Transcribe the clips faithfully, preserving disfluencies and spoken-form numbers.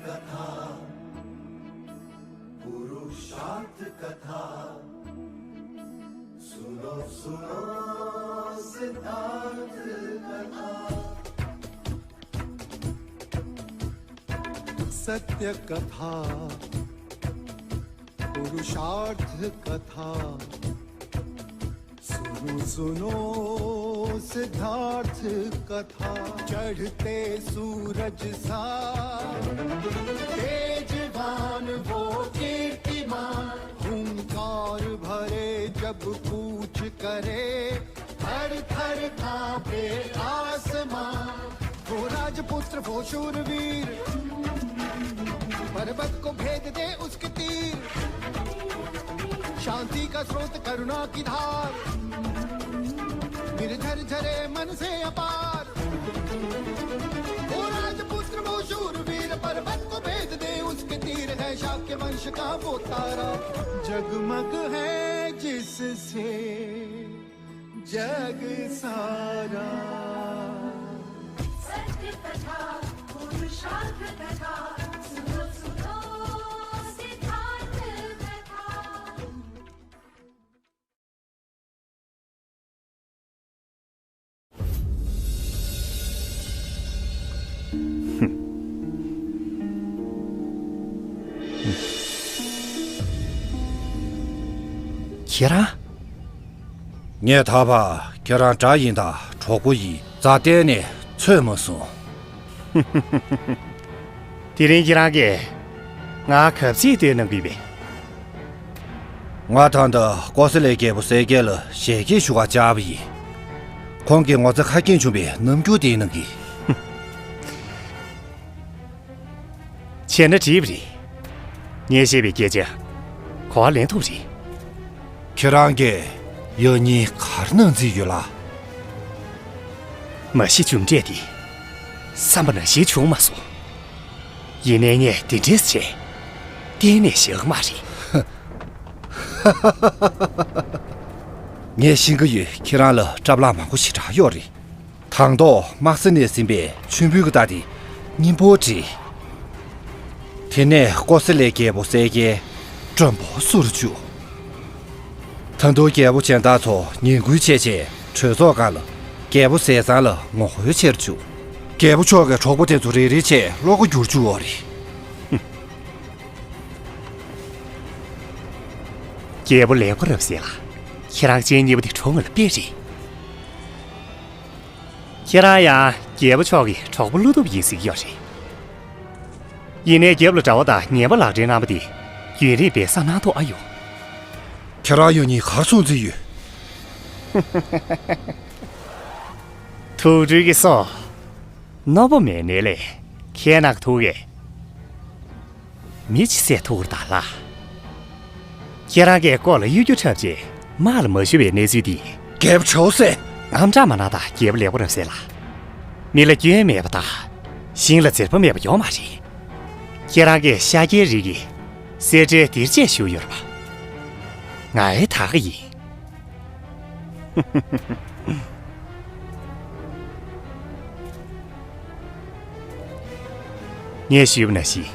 कथा, पुरुषार्थ कथा, सुनो सुनो सिद्धार्थ कथा। सत्य कथा, पुरुषार्थ कथा, सुनो सुनो सिद्धार्थ कथा। चढ़ते सूरज सा तेजवान वो कीर्तिमान, हुंकार भरे जब कूच करे, थर थर कांपे आसमां। वो राजपुत्र वो शूरवीर, पर्वत को भेद दे उसके तीर। शांति का स्रोत करुणा की धार, निर्झर झरे मन से अपार। वो राजपुत्र वो शूरवीर, पर्वत को भेद दे उसके तीर। है शाक्य वंश का वो तारा, जगमग है जिससे जग सारा। सत्य कथा, पुरुषार्थ कथा, सुनो सुनो सिद्धार्थ कथा। ཁྱེད་རང་། ངས་ད་བར་ཁྱེད་རང་དགྲ་ཡིན་དང་གྲོགས་པོ་ཡིན་རྩ་གཏན་ནས་ཚོད་མ་སོང་། དེ་རིང་ཁྱེད་རང་གིས་ང་ག་ཚོད་བསྟོད་གནང་གི་ཡོད་པས། ང་ད་ལྟ་ཀོ་ས་ལའི་རྒྱལ་པོ་གསལ་རྒྱལ་ལ་ཞལ་གྱེས་ཞུ་གར་བཅར་བ་ཡིན། ཁོང་གིས་ངོ་ཚ་ཁ་སྐྱེངས་བྱུང་བའི་རྣམ་འགྱུར་དེ་གནང་གིས། བྱས་ན་འགྲིག་པ་རེད། ངས་བཤད་པའི་སྐད་ཆ་གོ་བ་ལེན་ཐུབ་རེད། ཁྱེད་རང་གིས་ཡང་སྙིང་ག་རེ་གནང་རྩིས་ཡོད་ལགས། མ་གཞི་རྒྱུ་འབྲས་དེ་བསམ་པ་ནང་བཞིན་བྱུང་མ་སོང་། ཡིན་ནའི་ངས་དེ་འདྲས་བྱས་གཏན་ནས་བཞག་གི་མ་རེད། ངས་ཤེས་ཀྱི་ཡོད། ཁྱེད་རང་ལ་སྐྲ་ལག་མང་པོ་ཞེ་དྲག་ཡོད་རེད། དང་ཐོག་དམག་ས་ནས་ཟིན་པའི་མཆོད་འབུལ་གྱི་རྟ་དེ་སྙིང་པོར་བྲིས། དེ་ནས་ཀོ་ས་ལའི་རྒྱལ་པོ་གསལ་རྒྱལ་དྲོན་པོ་བསུ་རུ་བཅུག། ད་དུང་རྒྱལ་པོ་གཞན་དག་ཚོ་ངན་སྐུལ་བྱས་རྗེས་གྲོས་ཚོགས་སྒང་ལ་རྒྱལ་པོ་ཟས་གཙང་ལ་ངོ་རྒོལ་བྱེད་རུ་བཅུག། རྒྱལ་པོ་མཆོག་གི་གྲོགས་པོ་དེ་ཚོ་རེ་རེ་བྱས་བློ་ཁ་བསྒྱུར་བཅུག་ཡོད་རེད། རྒྱལ་པོ་ལེགས་པོ་རབ་གསལ་ལགས། ཁྱེད་རང་སྤྱན་གཉིས་པོ་དེ་གྲོགས་ང་ལ་དཔེ་རེད། ཁྱེད་རང་ཡང་རྒྱལ་པོ་མཆོག་གི་གྲོགས་པོ་བློ་སྟོབས་ཡིན་ཟེར་གྱི་ཡོད་རེད། ཡིན་ནའི་རྒྱལ་པོ་ལ་དགྲ་བོ་དང་ངན་པ་ལག་འབྲེལ་གནང་བ་དེ་རྒྱུན་རིང་སྦས་གསང་གནང་ཐུབ་ཨ་ཡོད། ཁྱེད་རང་ཡང་སྙིང་ག་རེ་མཚོན་རྩིས་ཡོད། ཐུགས་སྤྲུལ་གྱི་སོ། རྣོ་པོ་མེད་ནའི་ལས་ཁྱེད་ནག་ཐུག་གས། མི་ཅི་སེ་ཐུག་ར་ད་ལ། ཁྱེད་རང་གིས་ལྐོག་ལ་གཡོ་སྒྱུ་འཁྲབ་རྗེས་དམག་ལ་མ་ཞུགས་པའི་གནས་ཚུལ་འདི། རྒྱལ་པོ་ཆོག་སེ། ཨམ་ཅོག་མ་གནང་དང་རྒྱལ་པོ་ལེགས་པོ་རབ་གསལ་ལགས། མི་ལ་སྐྱོན་མེད་པ་དང་། ཤིང་ལ་འཛེར་པ་མེད་པ་ཡོད་མ་རེད། ཁྱེད་རང་གིས་ཤཱཀྱའི་རིགས་ཀྱི་སེར་ཁྲའི་སྡེར་ཆས་ཞུས་ཡོད་རེད་པ། ང་ཨེ་ད་ག་ཡིན། ངས་ཞུས་པ་ནང་བཞིན་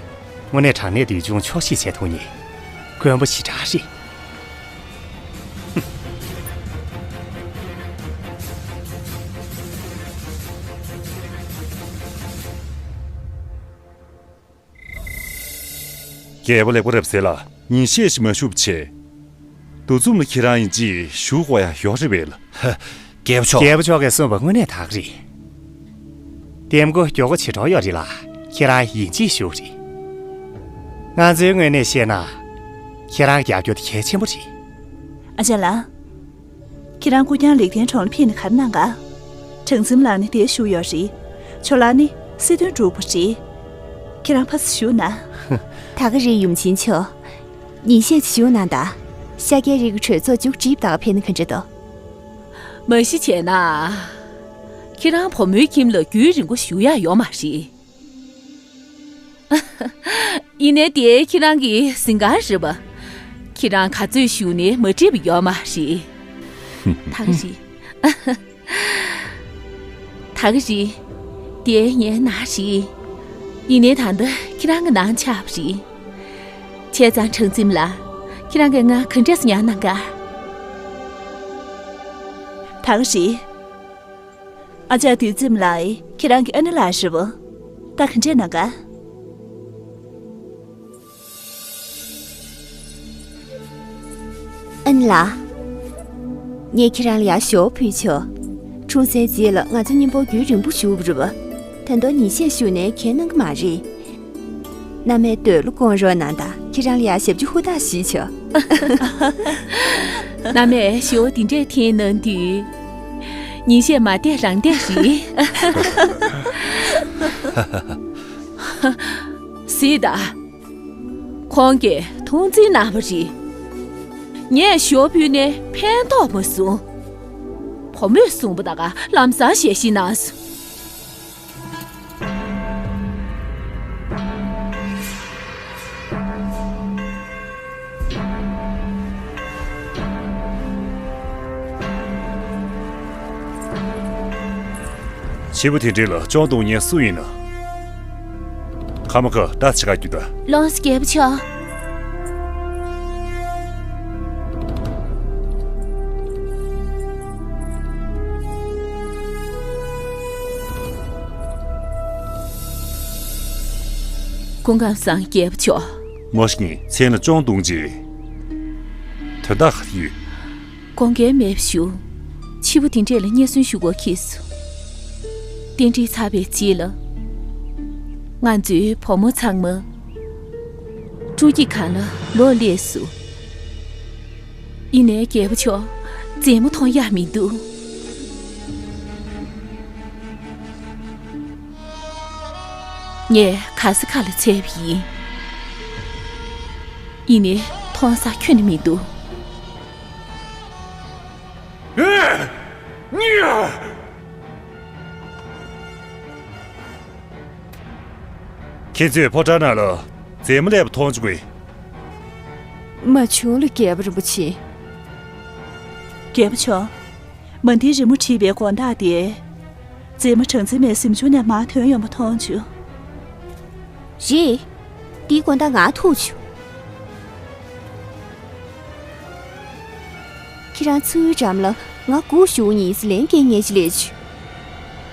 དངོས་གནས་དྲང་གནས་འདོད་ཆུང་ཆོག་ཤེས་བྱས་ཐུབ་མཁན་དཀོན་པོ་ཞེ་དྲག་རེད། རྒྱལ་པོ་ལེགས་པོ་རབ་གསལ་ལགས། ཉིན་ཤས་ཤིག་མ་བཞུགས་པ་བྱས། འདུ་འཛོམས་ལ་ཁྱེད་རང་ཡིན་གཅིག་ཞུགས་དགོས་ཡ་ཡོད་རེད་པས་ལགས། ཧ། རྒྱལ་པོ་མཆོག་རྒྱལ་པོ་མཆོག་གིས་གསུངས་པ་དངོས་གནས་དག་རེད། འདེམས་བསྐོ་མགྱོགས་པོ་བྱེད་གྲབས་ཡོད་རེད་ལ་ཁྱེད་རང་ཡིན་གཅིག་ཞུགས་རེད། ང་ཚོའི་ངོས་ནས་བཤད་ན། ཁྱེད་རང་རྒྱབ་སྐྱོར་དེ་གལ་ཆེན་པོ་རེད། ཨ་ཅག་ལགས། ཁྱེད་རང་སྐུ་རྐྱང་ལེགས་ལྡན་གྲོང་ལ་ཕེབས་ནས་ག་རེ་གནང་ག་གྲངས་འཛིན་ལགས་ནི་དེར་བཞུགས་ཡོད་རེད། ཇོ་ལགས་ནི་སྲིད་དོན་སྒྲུབ་པ་རེད། ཁྱེད་རང་ཕར་ཚུར་བཞུགས་ན། ད་ག་རེད་ཡུམ་ཆེན་མཆོག་ཉིན་ཤས་ཅིག་བཞུགས་གནང་དང་། ཤཱཀྱའི་རིགས་ཀྱི་གྲོས་ཚོགས་མཇུག་སྒྲིལ་ད་ག་ཕེབས་ན་ག་འདྲ་འདུག་མ་གཞི་བྱས་ན། ཁྱེད་རང་བུ་མོའི་ཁྱིམ་ལ་རྒྱུན་རིང་པོ་བཞུགས་ཡག་ཡོད་མ་རེད། ཡིན་ནའི་དེ་ཁྱེད་རང་གི་གཟིམ་ཁང་རེད་པ། ཁྱེད་རང་ག་ཚོད་བཞུགས་ནའི་མ་འགྲིག་པ་ཡོད་མ་རེད། ད་ག་རེད། ད་ག་རེད། དེ་ངའི་ནང་རེད། ཡིན་ནའི་ད་ལྟ་ཁྱེད་རང་གི་ནང་ཆགས་པ་རེད། བྱས་ཙང་ཁྲང་འཛིན་ལགས། ཁྱེད་རང་གིས་ང་ག་འདྲས་སེ་ཉར་གནང་ག་ད་ག་རེད། ཨ་ཅག་དུས་ཙམ་ལ་ཁྱེད་རང་གི་ཨ་ནེ་ལགས་རེད་བ། ད་ག་འདྲས་གནང་ག་ཨན་ལགས། ངས་ཁྱེད་རང་ལ་ཡར་ཞོ་ཕུལ་ཆོག་འཁྲུངས་སའི་རྗེས་ལ་ང་ཚོ་མཉམ་པོ་རྒྱུན་རིང་པོ་བཞུགས་པ་རེད་བ། ད་དུང་ཉིན་ཤས་བཞུགས་ནས་གལ་གནང་གི་མ་རེད། མནའ་མས་འདོད་བློ་སྒོམ་རོགས་གནང་དང་། ཁྱེད་རང་ལ་ཡར་ཞབས་ཕྱི་ཧུར་ཐག་ཞུས་ཆོག་མནའ་མས་ཞོ་འདི་འདྲས་འཐེན་གནང་དུས། ཉིན་ཤས་མ་བསྡད་རང་བསྡད་རེད། སྲིད་ད། ཁོང་གིས་མཐོང་ཆེན་གནང་བ་རེད། ངས་ཞོ་ཕུལ་ནས་ཕན་ཐོགས་མ་སོང་། བུ་མོས་གསུངས་པ་ད་ག་ལམ་སང་ཞལ་བཞེས་གནང་སོང་། བྱིས་པ་དེ་འདྲས་ལ་ཅོང་བརྡུང་མཁན་སུ་ཡིན་ན། ཁ་མ་ཁ་ད་ཅི་ག་རྒྱུ་ད། ལོངས་སུ་རྒྱལ་པོ་མཆོག་སྐུ་ཁམས་བཟང་། རྒྱལ་པོ་མཆོག་མོ་ཤིང་མཚན་ལ་ཅོང་བརྡུང་རྗེས། དོན་དག་ག་རེ་ཡོད། དགོངས་འགལ་མེད་པ་ཞུ། ཕྱི་པོ་དེ་འདྲས་ལ་སྙན་སེང་ཞུ་དགོས་འཁེལ་སོང་། རྟེན་འབྲེལ་ཚར་བའི་རྗེས་ལ། ང་ཚོའི་བུ་མོ་ཚང་མ་སྤྲོ་སྐྱིད་སྒང་ལ་ལོག་སླེབས་སོང་། ཡིན་ནའི་རྒྱལ་པོ་མཆོག་མཛེས་མ་མཐོང་ཡག་མི་འདུག་ངས་ག་ས་ག་ལ་འཚོལ་བ་ཡིན། ཡིན་ནའི་མཐོང་ས་ཁྱོན་ནས་མི་འདུག་ཁྱེད་ཚོས་ཕོ་བྲང་ནང་ལ་མཛེས་མ་སླེབས་པ་མཐོང་བྱུང་གི། མ་བྱུང་ལགས་རྒྱལ་པོ་རིན་པོ་ཆེ། རྒྱལ་པོ་མཆོག་མ་འདིའི་རི་མོ་བྲིས་པའི་དགོང་དག་དེ། མཛེས་མ་གྲངས་འཛིན་མའི་གཟིམ་ཆུང་ནས་མར་ཐོན་ཡོང་བ་མཐོང་བྱུང་། རེད། འདིའི་དགོང་དག་ང་ཐུག་བྱུང་། ཁྱེད་རང་ཚུའུ་འགྲམ་ལ་ང་སྒུག་བཞུགས་ཡིན་ཟེར་ལན་སྐྱེལ་མཁན་ཞིག་སླེབས་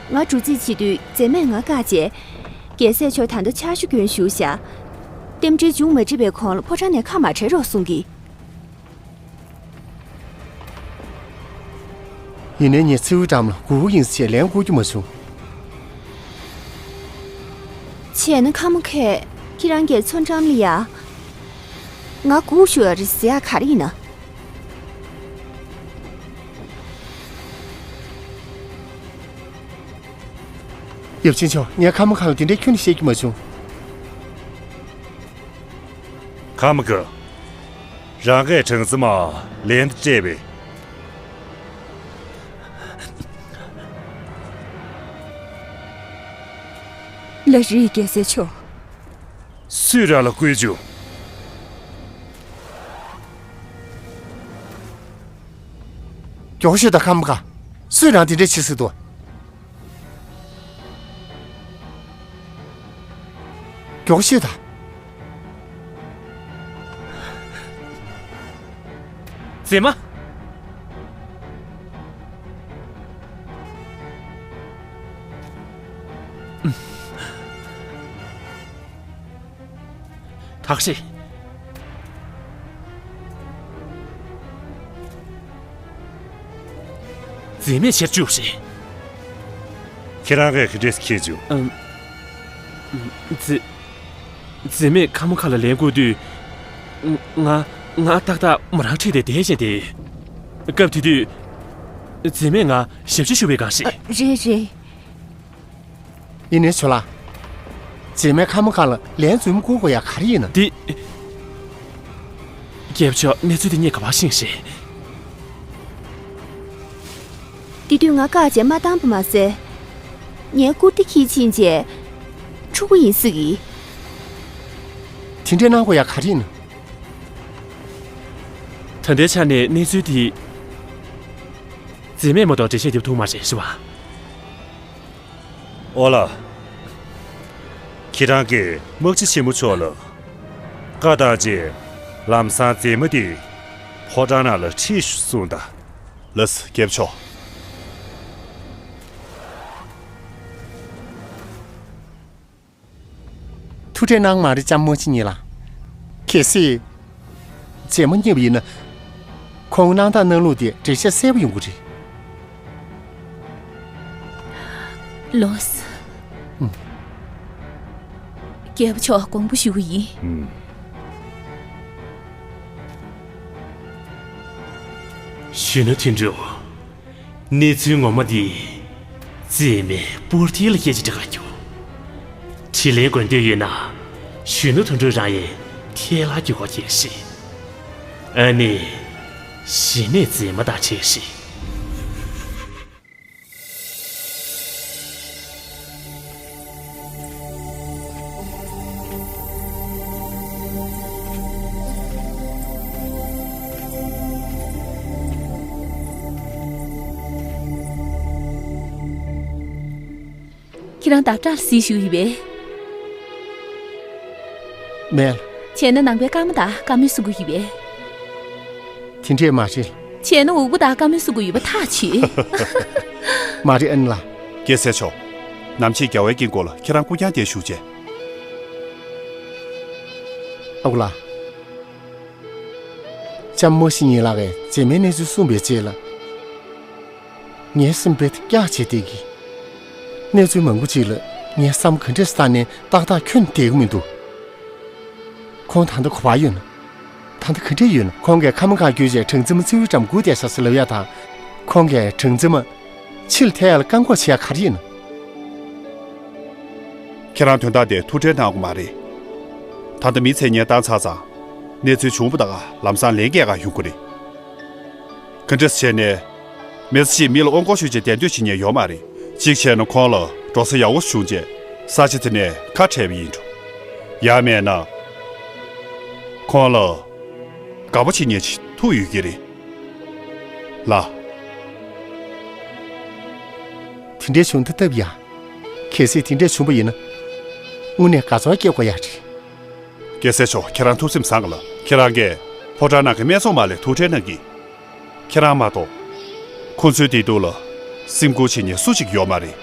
བྱུང་། ང་འགྲོ་རྩིས་བྱེད་དུས་མཛེས་མས་ང་བཀག་བྱས། རྒྱལ་སྲས་མཆོག་ད་ལྟ་ཆར་ཆུ་གྱོན་བཞུགས་བཞག་རྟེན་འབྲེལ་བྱུང་མ་འགྲིག་པའི་གོང་ལ་ཕོ་བྲང་ནས་ཁ་མ་བྲལ་རོགས་གསུང་གི། ཡིན་ནའི་ངས་ཚུའུ་འགྲམ་ལ་སྒུག་ཡིན་ཟེར་ལན་བསྐུར་རྒྱུ་མ་བྱུང་། བྱས་ན་ཁ་མ་ཁས་ཁྱེད་རང་གིས་མཚོ་འགྲམ་ལ་ཡ། ང་སྒུག་བཞུགས་ཡོད་རེད་ཟེར་ཡག་ག་རེ་ཡིན་ན། ཡབ་ཆེན་མཆོག་ངས་ཁ་མ་ཁ་ལ་དེ་འདྲའི་ཁྱོན་ནས་བཤད་རྒྱུ་མ་བྱུང་། ཁ་མ་ཁ། རང་གིས་གྲངས་ཚད་མ་ལན་དུ་སྤྲད་པས། ལགས་རེད་རྒྱལ་སྲས་མཆོག་སུས་རང་ལ་བསྐུལ་བྱུང་། མགྱོགས་ཤོད་དང་ཁ་མ་ཁ། སུས་རང་དེ་འདྲས་བྱེད་སྲིད་དོ། མགྱོགས་ཤོད་དང་། མཛེས་མ། ཐག་ཤེས། མཛེས་མས་ཆེར་བཅུག་རེད། ཁྱེད་རང་གིས་ག་འདྲས་ཁྱེར་བྱུང་། ཨམ། མཛེས། མཛེས་མས་ཁ་མ་ཁ་ལ་ལན་བསྐུར་དུས། ང་ང་ཏག་ཏག་མོ་རང་ཁྲིད་དེ་བསྡད་བཞིན་དེ། སྐབས་དེ་དུས། མཛེས་མས་ང་ཞབས་ཕྱི་ཞུ་བའི་སྒང་ཞིག་ཨ། རེད་རེད། ཡིན་ནའི་ཇོ་ལགས། མཛེས་མས་ཁ་མ་ཁ་ལ་ལན་རྫུན་མ་བསྐུར་དགོས་ཡག་ག་རེ་ཡིན་ན། འདི། རྒྱལ་པོ་མཆོག་གནས་ཚུལ་འདི་ངས་ག་པར་ཤེས་ཤེས། དེ་དུས་ང་བཀག་བྱས་མ་བཏང་བ་མ་ཟད། ངའི་ཀུར་སྟི་འཁྱེར་ཕྱིན་བྱས། འཁྲུག་པོ་ཡིན་སྲིད་ཀྱི། དེ་འདྲས་གནང་དགོས་ཡག་ག་རེ་ཡིན་ན། ད་ལྟའི་ཆ་ནས་གནས་ཚུལ་འདི། མཛེས་མས་མ་གཏོགས་འགྲེལ་བཤད་རྒྱབ་ཐུབ་མ་རེད་ཟེར་བ། ཨོ་ལགས། ཁྱེད་རང་གིས་དམག་སྤྱི་ཆེན་མོ་མཆོག་ལ་བཀའ་བཏང་རྗེས་ལམ་སང་མཛེས་མ་དེ་ཕོ་བྲང་ནང་ལ་ཁྲིད་ཤོག་གསུངས་དང་། ལགས་སོ་རྒྱལ་པོ་མཆོག་ཐུགས་ཁྲལ་གནང་མ་རེད་ལྕམ་མོ་ཆེ་གཉིས་ལགས། གལ་སྲིད། མཛེས་མ་རྙེད་པ་ཡིན་ན། ཁོང་གནང་སྟངས་གནང་ལུགས་དེ་འགྲེལ་བཤད་གསལ་པོ་ཡོང་གི་རེད། ལོས། ཨུམ། རྒྱལ་པོ་མཆོག་དགོངས་པ་ཞུ་གི་ཡིན། ཨུམ། གཞོན་ནུ་དོན་གྲུབ། གནས་ཚུལ་ངོ་མ་འདི། མཛེས་མའི་སྤོར་ཐིལ་ལ་སྐད་ཆ་འདྲི་ག་རྒྱུ། དྲིན་ལན་འགོད་འདོད་ཡོད་ན། གཞོན་ནུ་དོན་གྲུབ་རང་ཡི་ཐལ་ལ་རྒྱུག་ག་རྒྱག་ཤིག་ཨ་ནི། གཞི་ནས་མཛེས་མ་དང་བྱས་ཤིག་ཁྱེད་རང་ད་བཀྲ་ལ་གཟིགས་ཞུ་ཡི་བས། མེད། བྱས་ན་ནང་པའི་བཀའ་མོལ་དང་བཀའ་མོལ་གསུང་གི་ཡི་བས། དེ་འདྲས་མ་རེད། བྱས་ན་འུག་པ་དང་བཀའ་མོལ་གསུང་གི་ཡོད་པ་ཐག་ཆོད། མ་རེད་ཨན་ལགས། རྒྱལ་སྲས་མཆོག་ནམ་ཕྱེད་རྒྱལ་བའི་དཀྱིལ་འཁོར་ལ་ཁྱེད་རང་སྐུ་རྐྱང་དེ་བཞུགས་བྱས། ཨ་ཁུ་ལགས། ལྕམ་མོ་ཤི་ཉིན་ལགས་ཀྱིས་མཛེས་མའི་གནས་ཚུལ་གསུངས་པའི་རྗེས་ལ། ངའི་སེམས་པས་སྐྱག་བྱས་བསྡད་ཀྱི། གནས་ཚུལ་མང་པོ་ཅིག་ལ་ངའི་བསམ་ག་འདྲས་བཏང་ནས་ཏག་ཏག་ཁྱོན་བསྡད་ཀྱི་མི་འདུག་ཁོང་ད་ལྟ་ག་པར་ཡོད་ན། ད་ལྟ་ག་འདྲས་ཡོད་ན། ཁོང་གིས་ཁ་མ་གང་བརྒྱུད་བྱས་གྲངས་འཛིན་མ་ཚེ་འུའི་འགྲམ་སྒུག་བསྡད་ཤག་ཟེར་ལབ་ཡ་དང་། ཁོང་གིས་གྲངས་འཛིན་མ་ཕྱིར་ཐལ་ཡ་ལ་བཀག་འགོག་བྱེད་ཡ་ག་རེ་ཡིན་ན། ཁྱེད་རང་དོན་དག་དེ་ཐུགས་ཁྲལ་གནང་དགོས་མ་རེད། ད་ལྟ་མི་མཚན་སྙན་བཏང་ཚར་ཙང་། གནས་ཚུལ་བྱུང་བ་དང་ལམ་སང་ལན་སྐྱེལ་ག་ཡོང་གི་རེད། ག་འདྲས་བྱས་ནས། མི་ཚེ་གཅིག་མི་ལ་དབང་བསྐུར་ཞུས་བྱས་བསྡད་འདོད་བྱེད་མཁན་ཡོད་མ་རེད། གཅིག་བྱས་ན་ཁོང་ལ་འགྲོ་ས་ཡག་པོ་བྱུང་རྗེས་ས་ཆ་དེ་ནས་ཁ་བྲལ་བ་ཡིན་འགྲོ། ཡང་མེད་ན། ཁོང་ལ་དགའ་པོ་བྱེད་མཁན་ཞིག་ཐུག་ཡོད་ཀྱི་རེད། ལགས། དེ་འདྲའི་བྱུང་ཐབས་ཐབས་ཡ། གལ་སྲིད་དེ་འདྲ་བྱུང་བ་ཡིན་ན། དངོས་གནས་དགའ་ཚོར་སྐྱེ་དགོས་ཡ་རེད། རྒྱལ་སྲས་མཆོག་ཁྱེད་རང་ཐུགས་སེམས་བཟང་ག་ལ། ཁྱེད་རང་གིས་ཕོ་བྲང་ནང་གི་སྨད་འཚོང་མ་ལ་ཐུགས་ཁྲལ་གནང་གི། ཁྱེད་རང་མ་གཏོགས། ཁོ་ཚོའི་བདེ་སྡུག་ལ་སེམས་ཁུར་བྱེད་མཁན་སུ་ཞིག་ཡོད་མ་རེད།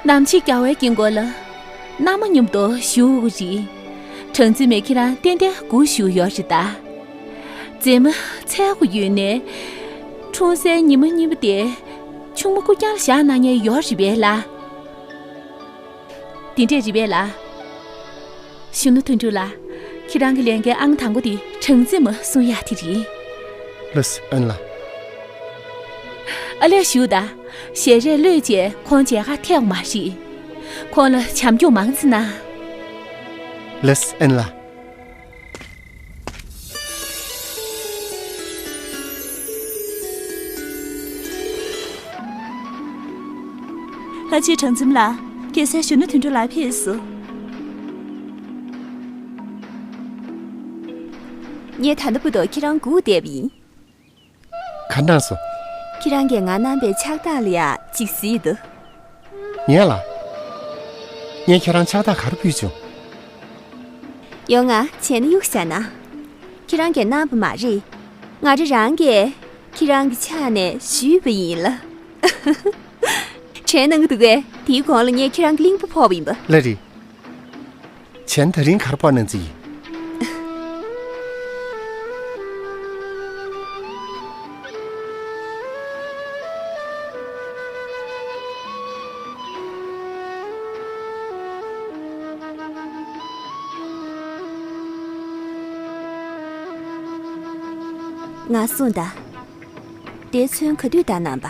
ནམ་ཕྱེད་རྒྱལ་བའི་དཀྱིལ་འཁོར་ལ། མནའ་མ་མཉམ་དུ་བཞུགས་ཡོད་རེད། གྲངས་འཛིན་མས་ཁྱེད་རང་ཏན་ཏན་སྒུག་བཞུགས་ཡོད་རེད་ད། མཛེས་མ་འཚོལ་དགོས་ཡོད་ནའི། འཁྲུངས་སའི་ཉི་མ་གཉིས་པ་དེ། ཆུང་མ་སྐུ་རྐྱང་ལ་བཞག་གནང་མཁན་ཡོད་རེད་པས་ལགས། དེ་འདྲས་རེད་པས་ལགས། གཞོན་ནུ་དོན་གྲུབ་ལགས། ཁྱེད་རང་གི་ལས་འགན་ཨང་དང་པོ་དེ་གྲངས་འཛིན་མ་སྲུང་ཡག་དེ་རེད། ལགས་སོ་ཨན་ལགས། ཨ་ལས་ཞུ་ད། ཞལ་རས་གློད་རྗེས་ཁོང་མཇལ་ཁ་ཐེག་མ་རེད། ཁོང་ལ་བྱམས་སྐྱོང་མང་ཙམ་གནང་། ལགས་སོ་ཨན་ལགས། ལྷ་ཆོས་གྲངས་འཛིན་ལགས། རྒྱལ་སྲས་གཞོན་ནུ་དོན་གྲུབ་ལགས་ཕེབས་སོང་། ངས་ད་ལྟ་བར་དུ་ཁྱེད་རང་སྒུག་བསྡད་པ་ཡིན། ག་གནང་སོང་། ཁྱེད་རང་གིས་ང་གནང་པའི་ཕྱག་རྟགས་ལ་ཡ་གཅིག་གཟིགས་དང་། ངས་ལ། ངས་ཁྱེད་རང་ཕྱག་རྟགས་ག་རེ་ཕུལ་བྱུང་། ཡོང་ང་བྱས་ན་གཡུག་བཞག་ན། ཁྱེད་རང་གིས་གནང་པ་མ་རེད། ང་རང་རང་གིས་ཁྱེད་རང་གི་ཕྱག་ནས་གཞུས་པ་ཡིན་ལ། དྲན་གནང་གི་འདུག་གས། དེའི་གོང་ལ་ངས་ཁྱེད་རང་གི་གླིང་བུ་ཕོག་པ་ཡིན་པ། ལགས་རེད། བྱས་ན་ད་རིང་ག་རེ་ཕོག་གནང་རྩིས་ཡིན། ང་གསུངས་དང་། དེ་ཚོན་ག་དུས་བཏང་གནང་པ།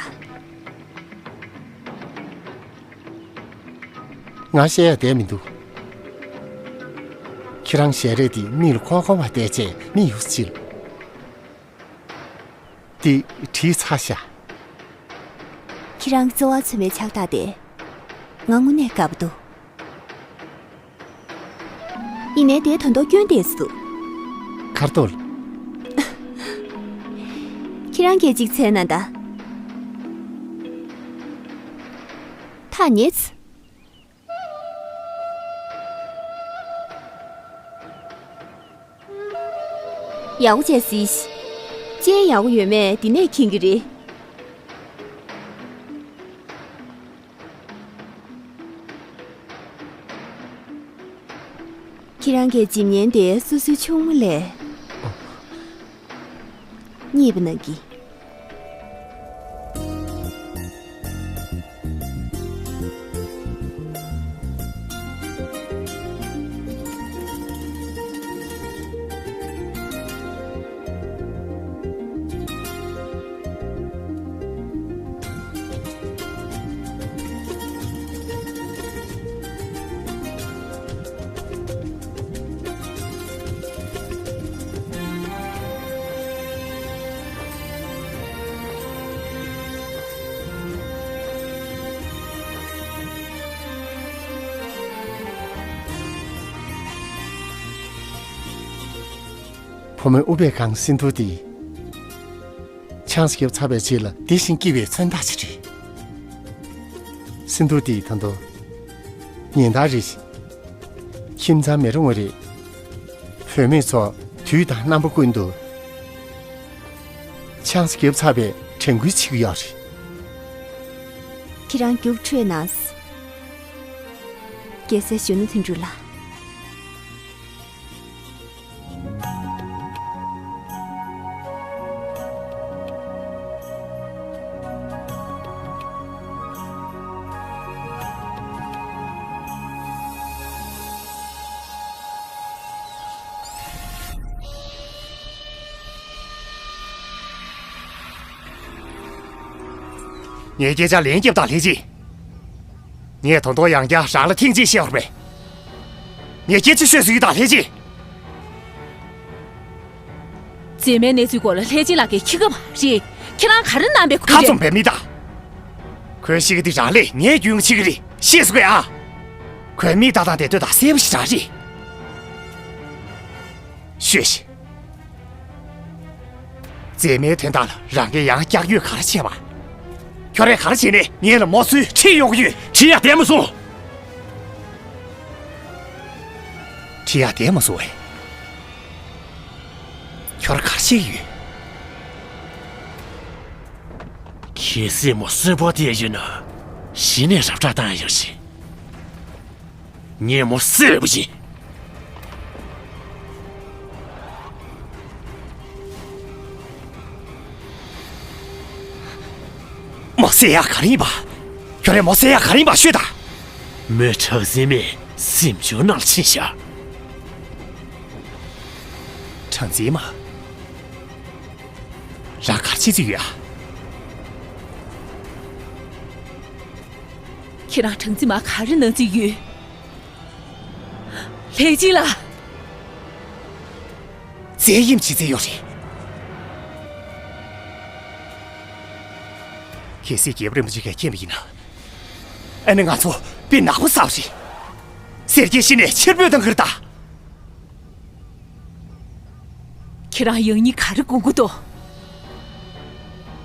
ང་བཤད་ཡ་བསྡད་མི་འདུག་ཁྱེད་རང་ཞལ་རས་འདི་མིག་ལ་འཁོར་འཁོར་བ་བལྟས་བྱས་མིག་ཡོད་ཅིག་འདི་བྲིས་ཚར་ཤག་ཁྱེད་རང་གི་རྩ་བ་ཚོད་མའི་ཕྱག་རྟགས་དེ། ང་དངོས་གནས་དགའ་པོ་འདུག་ཡིན་ནའི་དེ་དོན་དག་སྐྱོན་དེ་སུ་འདུག་གར་ཏོལ། ཁྱེད་རང་གིས་གཅིག་མཚན་ན་ད། ཨ་ཉེས། ཡག་པོ་བྱས་གཟིགས་ཤིག་ཅན་ཡག་པོ་ཡོད་མེད་འདི་ནས་མཁྱེན་གྱི་རེད། ཁྱེད་རང་གི་འཇིམ་བརྙན་དེ་སོ་སོའི་ཆུང་མ་ལས་རྙེད་པ་ན་གི། བུ་མོའི་ཨུཏྤལ་གང་སིན་དྷུ་དེ། ཆང་ས་བརྒྱབ་ཚར་བའི་རྗེས་ལ་བདེ་ཞིང་སྐྱིད་པའི་མཚོན་རྟགས་ཤིག་རེད། སིན་དྷུ་དེ་ད་དུང་ཉིན་ལྟར་རེ་བཞིན་ཁྱིམ་ཚང་མེད་རུང་བ་རེད། བུད་མེད་ཚོ་དུས་དང་རྣམ་པ་ཀུན་ཏུ་ཆང་ས་བརྒྱབ་ཚར་བའི་དྲན་སྐུལ་བྱེད་ཀྱི་ཡོད་རེད། ཁྱེད་རང་རྒྱུགས་འཕྲོད་གནང་། རྒྱལ་སྲས་གཞོན་ནུ་དོན་གྲུབ་ལགས། ངས་སྐད་ཆ་ལན་བརྒྱབ་དང་ལྷས་སྦྱིན། ངས་ད་དུང་ཡང་བསྐྱར་རང་ལ་ཐེངས་གཅིག་བཤད་པར་མེད། ངས་སྐད་ཆ་ཤོད་སྲིད་དང་ལྷས་སྦྱིན། མཛེས་མའི་གནས་ཚུལ་སྐོར་ལ་ལྷས་སྦྱིན་ལགས་ཀྱིས་ཤེས་ཀྱི་མ་རེད། ཁྱེད་རང་ག་རེ་གནང་པའི་ཁུལ་ཁ་རེད། རྩོམ་པའི་མི་དང་། ཁོས་ཤེས་ཀྱི་འདི་རང་ལས་ངས་རྒྱུས་ཡོང་བྱེད་ཀྱི་རེད། ཤེས་སོང་ངས་ཨ། ཁོས་མི་ལྟ་སྟངས་དེ་ལྟོས་དང་གསལ་པོ་ཞིག་རང་རེད། ཤོད་ཤིག་མཛེས་མའི་དོན་དག་ལ་རང་གིས་ཡང་བསྐྱར་ཡོད་ག་རེ་བྱས་པ། ཁྱོད་རས་ག་རེ་བྱས་ནས་ངེད་ལ་མོ་གསོད་ཁྲིད་ཡོང་གི་ཡོད། ཁྲིད་ཡ་བསྡད་མ་སོང་། ཁྲིད་ཡ་བསྡད་མ་སོང་བས། ཁྱོད་ར་ག་རེ་བྱེད་ཀྱི་ཡོད། གལ་སྲིད་མོ་གསོན་པོ་བསྡད་ཡོད་ན། གཞི་ནས་རབ་བསྒྲགས་བཏང་ཡོང་ཞིག་ངས་མོ་གསོད་པ་ཡིན། མོ་གསོད་ཡག་ག་རེ་ཡིན་པ། ཁྱོད་རས་མོ་གསོད་ཡག་ག་རེ་ཡིན་པ་ཤོད་དང་། མོས་གྲགས་འཛིན་མའི་གཟིམ་ཆུང་ནང་ལ་ཕྱིན་ཤག་གྲགས་འཛིན་མ། རང་ག་རེ་བྱེད་རྩིས་ཡོད་ཨ། ཁྱེད་རང་གྲགས་འཛིན་མ་ག་རེ་གནང་རྩིས་ཡོད། ལྷས་སྦྱིན་ལགས། བཙན་གཡེམ་བྱེད་རྩིས་ཡོད་རེད། གལ་སྲིད་རྒྱལ་པོ་རིན་པོ་ཆེ་གིས་མཁྱེན་པ་ཡིན་ན། ཨ་ནི་ང་ཚོ་དཔེ་ནག་པོ་བསགས་པ་རེད། སེར་སྐྱའི་གཞི་ནས་ཕྱིར་འབུད་བཏང་གི་རེད་ད། ཁྱེད་རང་ཡང་སྙིང་ག་རེ་སྒུག་གི་འདུག་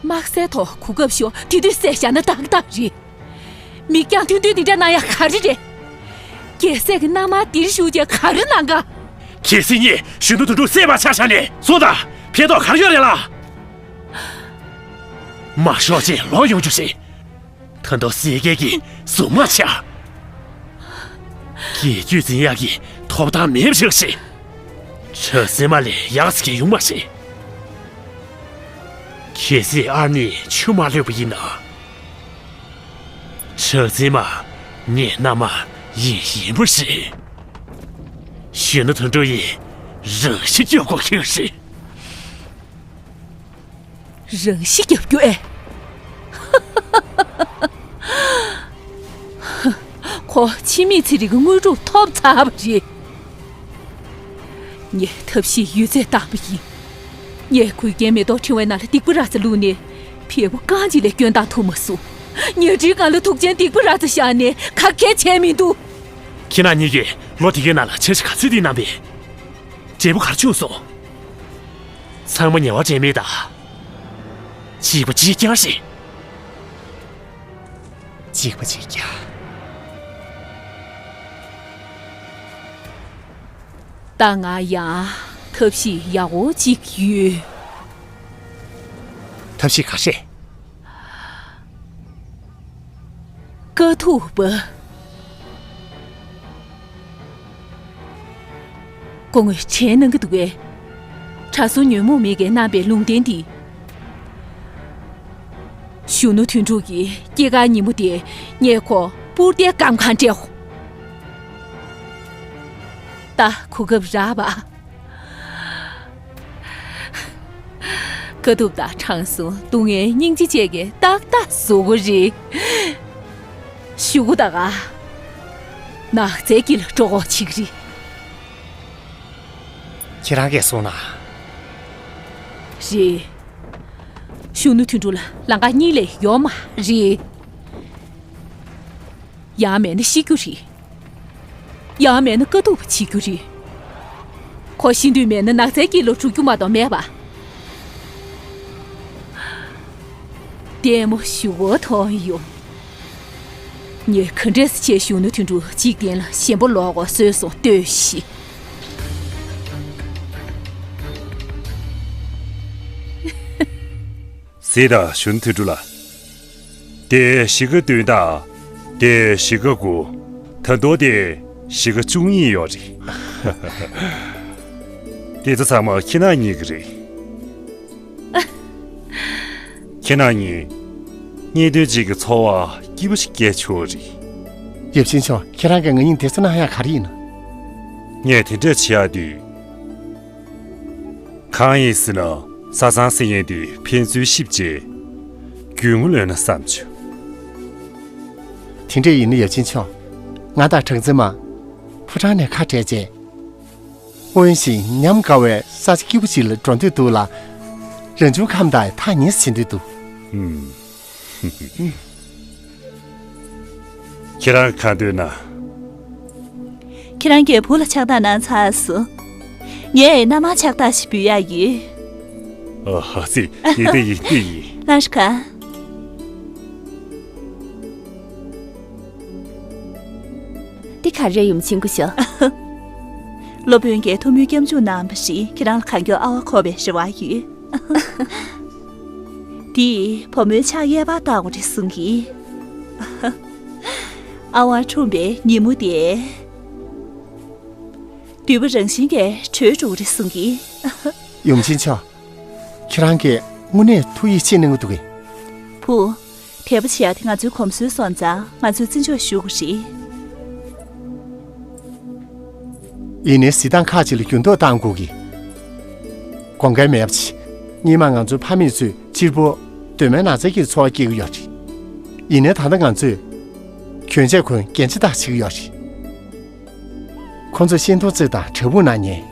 དམག་སའི་ཐོག་གོ་སྐབས་ཤོར་དེ་དུས་བསད་བཞག་ན་ཏག་ཏག་རེད། མིག་རྒྱང་ཐུང་ཐུང་འདི་འདྲ་གནང་ཡག་ག་རེ་རེད། རྒྱལ་སྲས་ཀྱི་མནའ་མ་འདིར་བཞུགས་ཀྱང་ག་རེ་གནང་ག་གལ་སྲིད་ངས་གཞོན་ནུ་དོན་གྲུབ་བསད་པ་ཆ་བཞག་ནས་སོང་ད། ཕན་ཐོགས་ག་རེ་ཡོད་རེད་ལ། མ་ཤོག་ཅེས་ལོག་ཡོང་རྒྱུ་རེད། ད་དུང་སེར་སྐྱ་གིས་གཟུགས་མ་ཆགས། རྒྱལ་རྒྱུད་འཛིན་ཡག་གི་ཐོབ་ཐང་མེད་པ་ཞིག་རེད། གྲགས་འཛིན་མ་ལས་ཡག་ཅིག་ཡོང་མ་རེད། གལ་སྲིད་ཨ་ནེས་ཆུ་མ་བླུགས་པ་ཡིན་ན། གྲགས་འཛིན་མ་ངའི་མནའ་མ་ཡིན་ཡིན་པ་རེད། གཞོན་ནུ་དོན་གྲུབ་ཡིས་རང་ཤི་རྒྱག་དགོས་ཀྱི་རེད། རང་ཤི་རྒྱག་རྒྱུ་ཨེ། ཁོ་འཆི་མེད་ཚེ་རིང་གི་དངོས་གྲུབ་ཐོབ་ཚར་བ་རེད། ངས་ཐབས་ཤེས་ཡོད་ཚད་བཏང་བ་ཡིན། ངས་གོས་རྒྱན་མེ་ཏོག་ཕྲེང་བའི་ནང་ལ་སྡིག་པ་ར་ཙ་བླུགས་ནས་བལ་པོ་རྐང་གཅིག་ལས་སྐྱོན་བཏང་ཐུབ་མ་སོང་། ཉལ་ཁྲིའི་སྒང་ལ་དུག་ཅན་སྡིག་པ་ར་ཙ་བཞག་ནས་ག་གེ་བྱས་མི་འདུག་ཁྱེད་རང་གཉིས་ཀྱིས་ལོ་དེ་གའི་ནང་ལ་འཆར་གཞི་ག་ཚོད་དེ་གནང་པས། འབྲས་བུ་ག་རེ་བྱུང་སོང་། ཚང་མ་ཉེ་བར་འབྲེལ་མེད་དང་། གཅིག་པ་གཅིག་རྐྱང་རེད། གཅིག་པ་གཅིག་རྐྱང་ ད་ང་ཡང་ཐབས་ཤེས་ཡག་པོ་ཅིག་ཡོད། ཐབས་ཤེས་ག་རེ་རེད། དཀའ་ཐུབ་པ། སྐུ་ངོ་དྲན་གནང་གི་འདུག་གས། གྲྭ་ཟུར་ཉོན་མོངས་མེད་ཀྱིས་གནང་པའི་ལུང་བསྟན་འདི། གཞོན་ནུ་དོན་གྲུབ་ཀྱི་སྐྱེས་སྐར་ཉིན་མོ་དེ་ངས་ཁོ་སྤུར་ལྡེ་སྐམ་གང་སྤྲད། ད་གོ་སྐབས་རག་པ། དཀའ་ཐུབ་དང་དྲང་སྲོང་སྡུག་བསྔལ་སྙིང་རྗེ་བཅས་ཀྱིས་ཏག་ཏག་བཟོ་གི་རེད། གཞུག་གུ་ད་ག་ནགས་ཚལ་དཀྱིལ་ལ་འགྲོ་དགོས་བྱེད་ཀྱི་རེད། ཁྱེད་རང་གིས་གསུངས་ན། རེད། གཞོན་ནུ་དོན་གྲུབ་ལ་ལམ་ཁ་གཉིས་ལས་ཡོད་མ་རེད། ཡང་མེད་ན་ཤི་རྒྱུ་རེད། ཡང་མེད་ན་དཀའ་སྡུག་པ་བྱེད་རྒྱུ་རེད། ཁོ་ཤི་འདོད་མེད་ན་ནགས་ཚལ་དཀྱིལ་ལ་འགྲོ་རྒྱུ་མ་གཏོགས་མེད་པ། ལྟད་མོ་ཞེ་པོ་མཐོང་ཡོང་། ངས་ག་འདྲས་སེ་བྱས་གཞོན་ནུ་དོན་གྲུབ་འཇིག་རྟེན་ལ་ཞེན་པ་ལོག་གོ་བཟོས་སོང་ལྟོས་ཤིག། གཟིགས་དང་གཞོན་ནུ་དོན་གྲུབ་ལགས། དེ་གཞིས་ཀ་བདུན་དང་། དེ་གཞིས་ཀ་དགུ། ད་དུང་དེ་གཞིས་ཀ་བཅུ་གཉིས་ཡོད་རེད། དེ་ཚོ་ཚང་མ་ཁྱེད་རང་གཉིས་ཀྱི་རེད། ཁྱེད་རང་གཉིས་གཉེན་སྟོན་ཅིག་གི་ཚོར་བ་སྐྱིད་པོ་ཞིག་སྐྱེས་ཆོག་རེད། ཡབ་ཆེན་མཆོག། ཁྱེད་རང་གིས་ང་གཉིས་དེ་ཚོ་གནང་ཡག་ག་རེ་ཡིན་ན། ངས་དེ་འདྲ་བྱེད་ཡག་དུས། གང་ཡིན་ཟེར་ན་བཟའ་ཚང་ཟེར་མཁན་དེ་ཕན་ཚུན་གཤིབ་རྗེས་རྒྱུས་མངའ་ལོན་ན་བསམ་བྱུང་། དེ་འདྲ་ཡིན་ན་ཡབ་ཆེན་མཆོག། ང་དང་གྲངས་འཛིན་མ་ཕོ་བྲང་ནས་ཁ་བྲལ་རྗེས། སྔོན་བཞིན་ཉམས་དགའ་བའི་ས་ཆ་སྐྱིད་པོ་ཞིག་ལ་འགྲོ་འདོད་འདུག་ལ། རང་བྱུང་ཁམས་དང་ཐག་ཉེ་སེ་བྱེད་འདོད་འདུག། ཧུམ། ཁྱེད་རང་གང་འདོད་ན། ཁྱེད་རང་གི་བུ་ལ་ཕྱག་རྟགས་གནང་ཚར་སོང་། ངས་མནའ་མར་ཕྱག་རྟགས་ཤིག་འབུལ་ཡག་ཡོད། ཨ་ཧ་ཙི། ཡིན་ཏེ་ཡིན་ཏེ་ཡིན། ལགས་སོ། འདི་ག་རེ་ཡུམ་ཆེན་སྐུ་ཞབས། སློབ་དཔོན་གྱིས་ཐུགས་སྨོན་སྐྱབས་འཇུག་གནང་བ་བཞིན་ཁྱེད་རང་ལ་གང་མགྱོགས་ཨ་ཝ་འཁོར་བའི་རེ་བ་ཡོད། དེས་བུ་མོའི་ཕྱག་གཡས་པར་བཏང་བ་རེད་གསུང་གི། ཨ་ཝ་འཁྲུངས་པའི་ཉིན་མོ་དེ། འདུས་པ་རང་བཞིན་གྱིས་གྲོལ་འགྲོ་གི་རེད་གསུང་གི། ཡུམ་ཆེན་མཆོག། ཁྱེད་རང་གིས་དངོས་གནས་ཐུགས་ཡིད་ཆེས་གནང་གི་འདུག་གས། བུ། དད་པ་བྱེད་ཡག་དེ་ང་ཚོའི་གོམས་སྲོལ་སོང་ཙང་ང་ཚོས་བརྩི་འཇོག་ཞུ་དགོས་རེད། ཡིན་ནའི་གཟིགས་སྟངས་ཁག་ཅིག་ལ་འགྱུར་ལྡོག་གཏང་དགོས་ཀྱི། དགོངས་འགལ་མེད་པ་བྱེད། སྔོན་མ་ང་ཚོའི་ཕ་མེས་ཚོས་སྤྱིར་བོ་གདོད་མའི་ནགས་ཚལ་གྱི་འཚོ་བ་སྐྱེལ་གྱི་ཡོད་རེད། ཡིན་ནའི་ད་ལྟ་ང་ཚོས་གྱོན་ཆས་གོན་རྒྱན་ཆ་དག་བྱེད་ཀྱི་ཡོད་རེད། ཁོ་ཚོས་ཤིང་སྡོང་བཙུགས་དང་བྲག་ཕུག་ནང་ཉལ།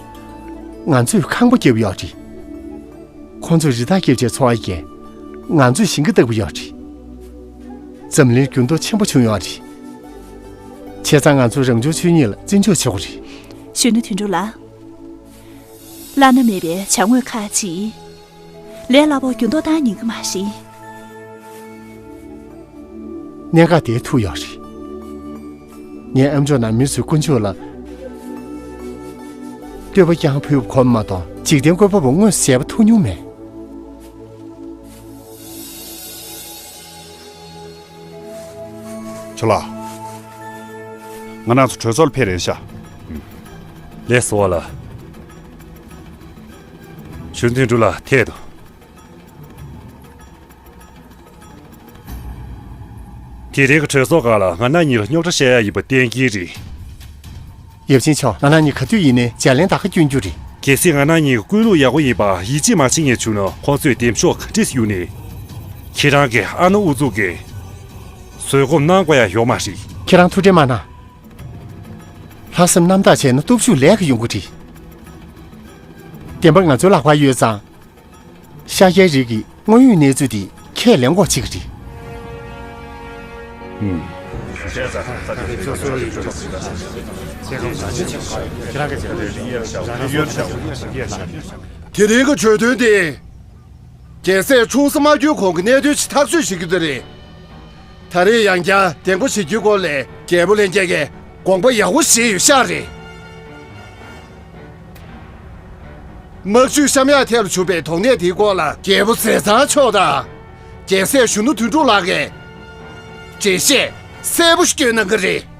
ང་ཚོས་ཁང་པ་བརྒྱབ་ཡོད་རེད། ཁོ་ཚོས་རི་དྭགས་སྐྱེལ་བྱེད་འཚོ་བ་སྐྱེལ། ང་ཚོས་ཞིང་ཁ་བཏབ་ཡོད་རེད། འཛམ་གླིང་འགྱུར་ལྡོག་ཆེན་པོ་བྱུང་ཡོད་རེད། བྱས་ཙང་ང་ཚོས་རང་བྱུང་ཆོས་ཉིད་ལ་བརྩི་འཇོག་བྱེད་དགོས་རེད། གཞོན་ནུ་དོན་གྲུབ་ལགས། བླ་ན་མེད་པའི་བྱ་དངོས་ཁག་ཅིག་ལས་སླ་པོ་འགྱུར་ལྡོག་བཏང་ཉན་གྱི་མ་རེད། གནད་འགག་དེ་ཐུག་ཡོད་རེད། ངའི་ཨ་མཆོག་ནང་མི་ཚོས་དཀོན་མཆོག་ལ་བསྟོད་པ་རྐྱང་ཕུལ་བ་ཁོ་ན་མ་གཏོགས་འཇིག་རྟེན་བཀོད་པ་པོ་དངོས་སུ་མཇལ་བ་ཐུག་མྱོང་མེད། ཁྱོད་ལ། ང་རང་ཚོ་གྲོས་ཚོགས་ལ་ཕེབས་རན་ཤག། ལགས་སོ་ལགས། གཞོན་དོན་གྲུབ་ལགས་ཐད་དོ། དེ་རིང་གི་གྲོས་ཚོགས་སྒང་ལ་ང་རང་གཉིས་ལ་རྙོག་དྲ་བཤད་ཡ་ཡིན་པ་གཏན་འཁེལ་རེད། ཡབ་ཆེན་མཆོག། ང་རང་གཉིས་ག་དུས་ཡིན་ནའི་བརྗེ་ལེན་ད་ག་སྐྱོན་རྒྱུ་རེད། གལ་སྲིད་ང་རང་གཉིས་ཀྱི་ཀུན་སློང་ཡག་པོ་ཡིན་པ་ཡིད་ཆེས་མ་བྱེད་མཁན་བྱུང་ན་ཁོང་ཚོས་འདེམས་ཤོག་ག་འདྲས་གཡུགས་ནས། ཁྱེད་རང་གི་ཨ་ནུ་ཨུ་ཚུགས་ཀྱིས་བཟོད་སྒོམ་གནང་དགོས་ཡ་ཡོད་མ་རེད། ཁྱེད་རང་ཐུགས་ཁྲལ་མ་གནང་། ལྷག་བསམ་རྣམ་དག་བྱས་ན་སྟོབས་ཤུགས་ལས་ཀ་ཡོང་གི་རེད། བདེན་པ་ང་ཚོའི་ལག་པར་ཡོད་ཙང་། ཤཱཀྱའི་རིགས་ཀྱི་དངོས་ཡོད་གནས་ཚུལ་དེ་ཁས་ལེན་དགོས་ཆགས་ཀྱི་རེད། ཧུམ། དེ་རིང་གི་གྲོས་མཐུན་དེ། རྒྱལ་སྲས་ཆུང་ས་མ་གྱུར་གོང་གི་གནད་དོན་ཞིག་ཐག་གཅོད་བྱེད་རྒྱུ་དེ་རེད། ད་རེས་ཡང་བསྐྱར་གདེང་པོ་བྱེད་རྒྱུའི་སྐོར་ལས་རྒྱལ་པོ་ལྷན་རྒྱས་ཀྱིས་དགོངས་པ་ཡག་པོ་བཞེས་ཡོད་ཤག་རེད། དམག་ཇུས་བཤམས་ཡག་ཐད་ལ་བྱུང་བའི་དོགས་གནད་དེའི་སྐོར་ལ། རྒྱལ་པོ་ཟས་གཙང་མཆོག་དང་། རྒྱལ་སྲས་གཞོན་ནུ་དོན་གྲུབ་ལགས་ཀྱིས་འགྲེལ་བཤད་གསལ་པོ་ཞིག་སྐྱོན་གནང་གི་རེད།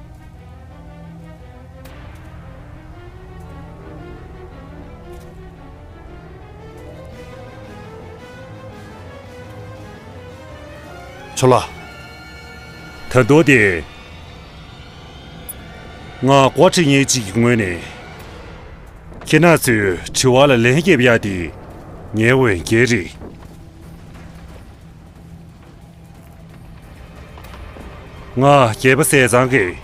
ཆོག་ལ། ད་དུང་དེ། ང་འགོ་ཁྲིད་མཁན་གཅིག་གི་ངོས་ནས། ཁྱེད་རང་ཚོའི་དྲི་བ་ལ་ལན་རྒྱབ་ཡག་དེ་ངའི་འོས་འགན་རེད། ང་རྒྱལ་པོ་ཟས་གཙང་གིས།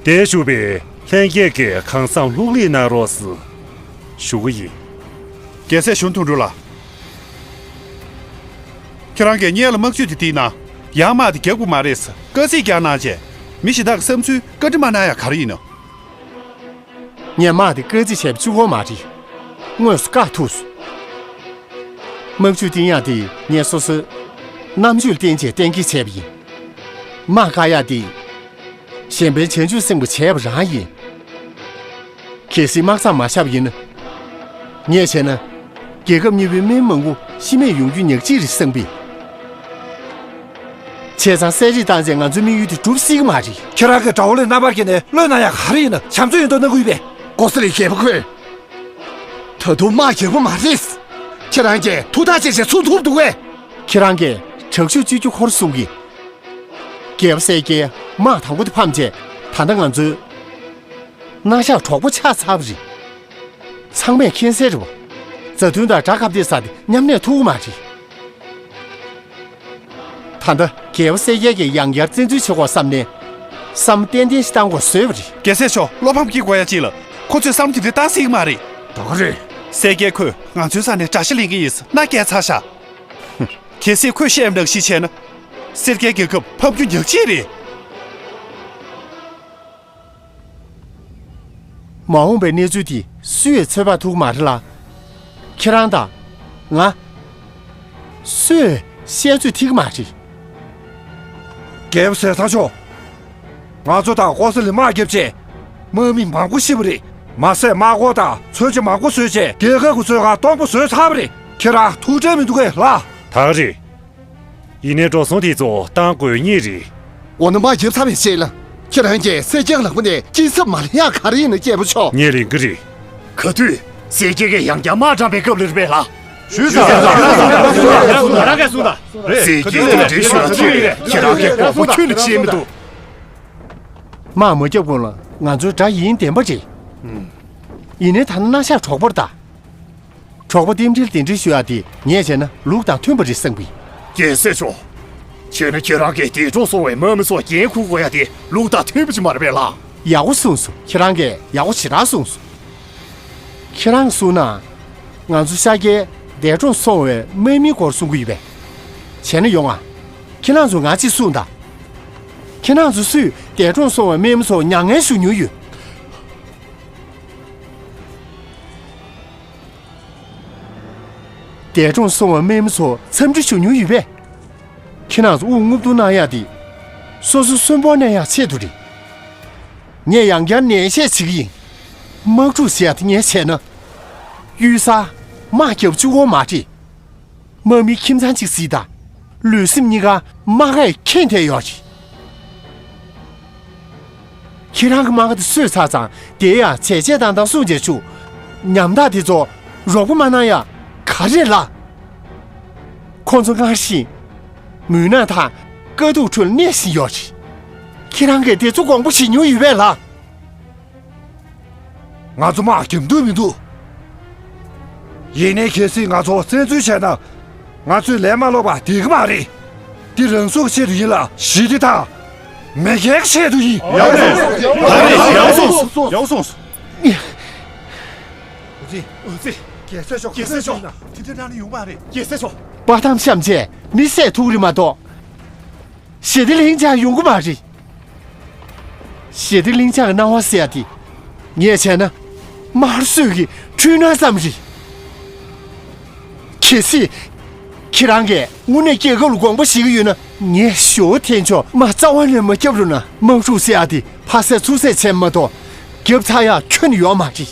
འདིར་བཞུགས་པའི་ལྷན་རྒྱས་ཀྱིས་གང་བསམ་ལྷུག་ལྷུག་གནང་རོགས་ཞུ་གི་ཡིན། རྒྱལ་སྲས་གཞོན་དོན་གྲུབ་ལགས། ཁྱེད་རང་གིས་སྔོན་ལ་དམག་ཇུས་དེ་བལྟས་ན། ཡང་དམག་དེ་རྒྱག་དགོས་མ་རེད་ཟེར་དཀའ་ཚེགས་རྒྱག་གནང་བྱས། མི་གཞན་དག་གི་བསམ་ཚུལ་བཀའ་འདྲི་མ་གནང་ཡག་ག་རེ་ཡིན་ནམ། ངས་དམག་དེ་དཀའ་ཚེགས་བྱས་པ་གཅིག་པོ་མ་རེད། དངོས་སུ་བཀག་ཐུབ་སོང་། དམག་ཇུས་བཏིང་ཡག་དེ་ངས་སོ་སོའི་རྣམ་དཔྱོད་ལ་བརྟེན་བྱས་གཏན་འཁེལ་བྱས་པ་ཡིན། དམག་བཀག་ཡག་དེ་གཞན་ཕན་བྱང་ཆུབ་སེམས་ཀྱིས་བྱས་པ་རང་ཡིན། གལ་སྲིད་དམག་མཚམས་མ་བཞག་པ་ཡིན་ན། ངས་བྱས་ན། རྒྱལ་ཁབ་གཉིས་པོའི་སྨན་མང་པོ་ཤི་རྨས་ཡོང་རྒྱུ་ཉག་གཅིག་རེད་བསམ་གི། བྱས་ཙང་གསད་རེས་བཏང་ཚེ་ང་ཚོའི་དམིགས་ཡུལ་དེ་འགྲུབ་སྲིད་ཀྱི་མ་རེད། ཁྱེད་རང་གིས་དགྲ་བོ་ལ་རྣམ་པར་བསྐྱལ་ནས་བློས་གནང་ཡག་ག་རེ་ཡིན་ན། བྱམས་བརྩེ་ཡོད་མདོག་གནང་གི་ཡོད་པས། ཀོ་ས་ལའི་རྒྱལ་པོ་ཁོས། ད་དུང་དམག་རྒྱག་པ་མ་རེད། ཁྱེད་རང་གིས་ཐུགས་ཐག་བཅད་བྱས་ཚུགས་ཐུབ་འདུག་གས། ཁྱེད་རང་གིས་དྲག་ཤུགས་སྤྱོད་རྒྱུ་ཁོ་རང་གསུང་གི། རྒྱལ་པོ་གསལ་རྒྱལ་དམག་དང་པོ་དེ་ཕམ་བྱས། ད་ལྟ་ང་ཚོའི་སྣང་ཤག་གྲོགས་པོ་ཆགས་ཚར་བ་རེད། ཚང་མས་མཁྱེན་གསལ་རེད་པ། མཛའ་མཐུན་དང་དགྲ་ཁ་གཏད་ས་དེ་མཉམ་གནས་ཐུབ་ཀྱི་མ་རེད། ད་ལྟ་རྒྱལ་པོ་གསལ་རྒྱལ་གྱིས་ཡང་བསྐྱར་བཙན་འཛུལ་བྱེད་དགོས་བསམ་ནས། བསམ་བློ་ཏན་ཏན་ཞིག་བཏང་དགོས་བཟོས་པ་རེད། རྒྱལ་སྲས་མཆོག་བློ་ཕམ་སྐྱེ་དགོས་ཡ་ཅིག་ལ། ཁོ་ཚོས་བསམ་བློ་དེ་འདྲ་བཏང་སྲིད་ཀྱི་མ་རེད། ད་ག་རེད། གསལ་རྒྱལ་ཁོས་ང་ཚོའི་ས་ནས་དགྲ་ཤ་ལེན་གྱི་ཡིན་ཟེར་མནའ་བསྐྱལ་ཚར་ཤག། གལ་སྲིད་ཁོས་བཤད་པ་ནང་བཞིན་བྱས་ན། གསལ་རྒྱལ་རྒྱལ་ཁབ་ཕམ་རྒྱུ་ཉག་གཅིག་རེད། མ་འོངས་པའི་གནས་ཚུལ་དེ་སུས་ཡང་ཚོད་དཔག་ཐུབ་ཀྱི་མ་རེད་ལ། ཁྱེད་རང་དང་། ང་། སུས་ཡང་བཤད་ཚོད་ཐིག་གི་མ་རེད། རྒྱལ་པོ་ཟས་གཙང་མཆོག། ང་ཚོ་དང་ཀོ་ས་ལའི་དམག་བརྒྱབ་བྱས། དམག་མི་མང་པོ་ཤི་བ་རེད། མ་ཟད་དམག་འཁོར་དང་མཚོན་ཆ་མང་པོ་བཟོས་བྱས། རྒྱལ་ཁབ་ཀྱི་མཚོན་ཁང་སྟོང་པ་བཟོས་ཚར་བ་རེད། ཁྱེད་རང་ཐུགས་ཁྲལ་མི་འདུག་གས་ལགས། ད་ག་རེད། ཡིན་ནའི་འགྲོ་སོང་དེ་ཚོ་བཏང་དགོས་ངེས་རེད། འོ་ན་དམག་བརྒྱབ་ཚར་བའི་རྗེས་ལ། ཁྱེད་རང་གིས་གསལ་རྒྱལ་ལག་པ་ནས་སྐྱིན་ཚབ་མ་ལེན་ཡག་ག་རེ་ཡིན་ན། རྒྱལ་པོ་མཆོག། ངས་ལེན་གྱི་རེད། ག་དུས་གསལ་རྒྱལ་གྱིས་ཡང་བསྐྱར་དམག་དྲངས་པའི་སྐབས་ལ་རེད་པས་ལགས། ཞུས་ཙང་། རང་གིས་གསུངས་དང་། རེད། གསལ་རྒྱལ་དེ་འདྲའི་ཞུ་བ་ཚོས་ཁྱེད་རང་གི་དགོངས་པ་ཁྱོན་ནས་བཞེས་མི་འདུག། དམག་མ་བརྒྱབ་གོང་ལ་ང་ཚོའི་དགྲ་ཡིན་བདེན་པ་རེད། ཡིན་ནའི་ད་ནི་སྣང་ཤག་གྲོགས་པོར་ལྟ། གྲོགས་པོ་རྟེན་འབྲེལ་གདན་འདྲེན་ཞུ་ཡག་དེ་ངས་བྱས་ན་ལུགས་དང་མཐུན་པ་རེད་བསམ་གི། རྒྱལ་སྲས་མཆོག། བྱས་ན་ཁྱེད་རང་གིས་འདས་གྲོངས་སོང་བའི་དམག་མི་ཚོར་འགན་འཁུར་དགོས་ཡག་དེ་ལུགས་དང་མཐུན་པ་ཅིག་མ་རེད་པས་ལགས། ཡག་པོ་གསུངས་སོང་། ཁྱེད་རང་གིས་ཡག་པོ་ཞེ་དྲག་གསུངས་སོང་། ཁྱེད་རང་གིས་གསུངས་ན། ང་ཚོ་ཤར་རྒྱལ་འདས་གྲོངས་སོང་བའི་དམག་མིའི་སྐོར་གསུང་གི་ཡོད་པས། བྱས་ན་ཡོང་ང་། ཁྱེད་རང་ཚོས་ང་གཅིག་གསུངས་དང་། ཁྱེད་རང་ཚོ་སུས་འདས་གྲོངས་སོང་བའི་དམག་མི་ཚོར་མྱ་ངན་ཞུ་མྱོང་ཡོད། འདས་གྲོངས་སོང་བའི་དམག་མི་ཚོར་འཚམས་འདྲི་ཞུ་མྱོང་ཡོད་པས། ཁྱེད་རང་ཚོ་དབུགས་རྔུབ་རྡུང་གནང་ཡག་དེ། སོ་སོ་གསོན་པོ་གནས་ཡག་ཆེད་དུ་རེད། ངས་ཡང་བསྐྱར་ནན་བཤད་བྱེད་ཀྱི་ཡིན། དམག་འཁྲུག་ཟེར་ཡག་དེ་ངས་བྱས་ན། གཡུལ་སར་དམག་རྒྱབ་བཅུག་དགོས་མ་རེད། དམག་མི་ཁྱིམ་ཚང་གཅིག་གཟིགས་དང་། ལུས་སེམས་གཉིས་ཀ་རྨ་ཁས་ཁེངས་བསྡད་ཡོད་རེད། ཁྱེད་རང་གི་རྨ་ཁ་དེ་གསོས་ཚར་ཙང་དེ་ཡང་བྱས་རྗེས་བཏང་སྟངས་གསུངས་བྱས་བཅུག། ཉམ་ཐག་དེ་ཚོ་རོགས་པ་མ་གནང་ཡག་ག་རེ་རེད་ལགས། ཁོང་ཚོ་སྔར་བཞིན་མུན་ནག་དང་དཀའ་སྡུག་ཁྲོད་གནས་བཞིན་ཡོད་རེད། ཁྱེད་རང་གིས་དེ་ཚོ་དགོངས་པ་བཞེས་མྱོང་ཡོད་པས་ལགས། ང་ཚོ་དམག་རྒྱབ་འདོད་མི་འདུག། ཡིན་ནའི་གལ་སྲིད་ང་ཚོ་བཙན་འཛུལ་བྱས་ན། ང་ཚོས་ལན་མ་སློག་པ་བསྡད་ཀྱི་མ་རེད། འདི་རང་སྲོག་གི་ཆེད་དུ་ཡིན་ལ། ཞི་བདེ་དང་མེས་རྒྱལ་གྱི་ཆེད་དུ་ཡིན། ཡག་སོང་། ད་རེས་ཡག་སོང་། ཡག་སོང་། འོ་ཙི། འོ་ཙི། རྒྱལ་སྲས་མཆོག། རྒྱལ་སྲས་མཆོག། དེ་འདྲ་གནང་ནི་ཡོང་མ་རེད། རྒྱལ་སྲས་མཆོག། དཔའ་གཏམ་བཤམས་བྱས་མི་བསད་ཐུབ་རེད་མ་གཏོགས། ཞི་བདེ་ལྷིང་འཇགས་ཡོང་གི་མ་རེད། ཞི་བདེ་ལྷིང་འཇགས་ཀྱི་སྣང་བ་ཟེར་ཡ་དེ། ངས་བྱས་ན། དམར་གསོད་ཀྱི་འཁྲུལ་སྣང་ཙམ་རེད། གལ་སྲིད། ཁྱེད་རང་གིས་དངོས་གནས་རྒྱལ་ཁབ་ལ་དགོངས་པ་བཞེས་ཀྱི་ཡོད་ན། ངས་ཞོ་འཐེན་ཆོག་དམག་རྩ་བ་ནས་མ་བརྒྱབ་རུང་ན། དམག་འཁྲུག་ཟེར་ཡ་དེ་ཕར་བསད་ཚུར་བསད་བྱས་མ་གཏོགས། བརྒྱབ་ཚར་ཡ་ཁྱོན་ནས་ཡོད་མ་རེད།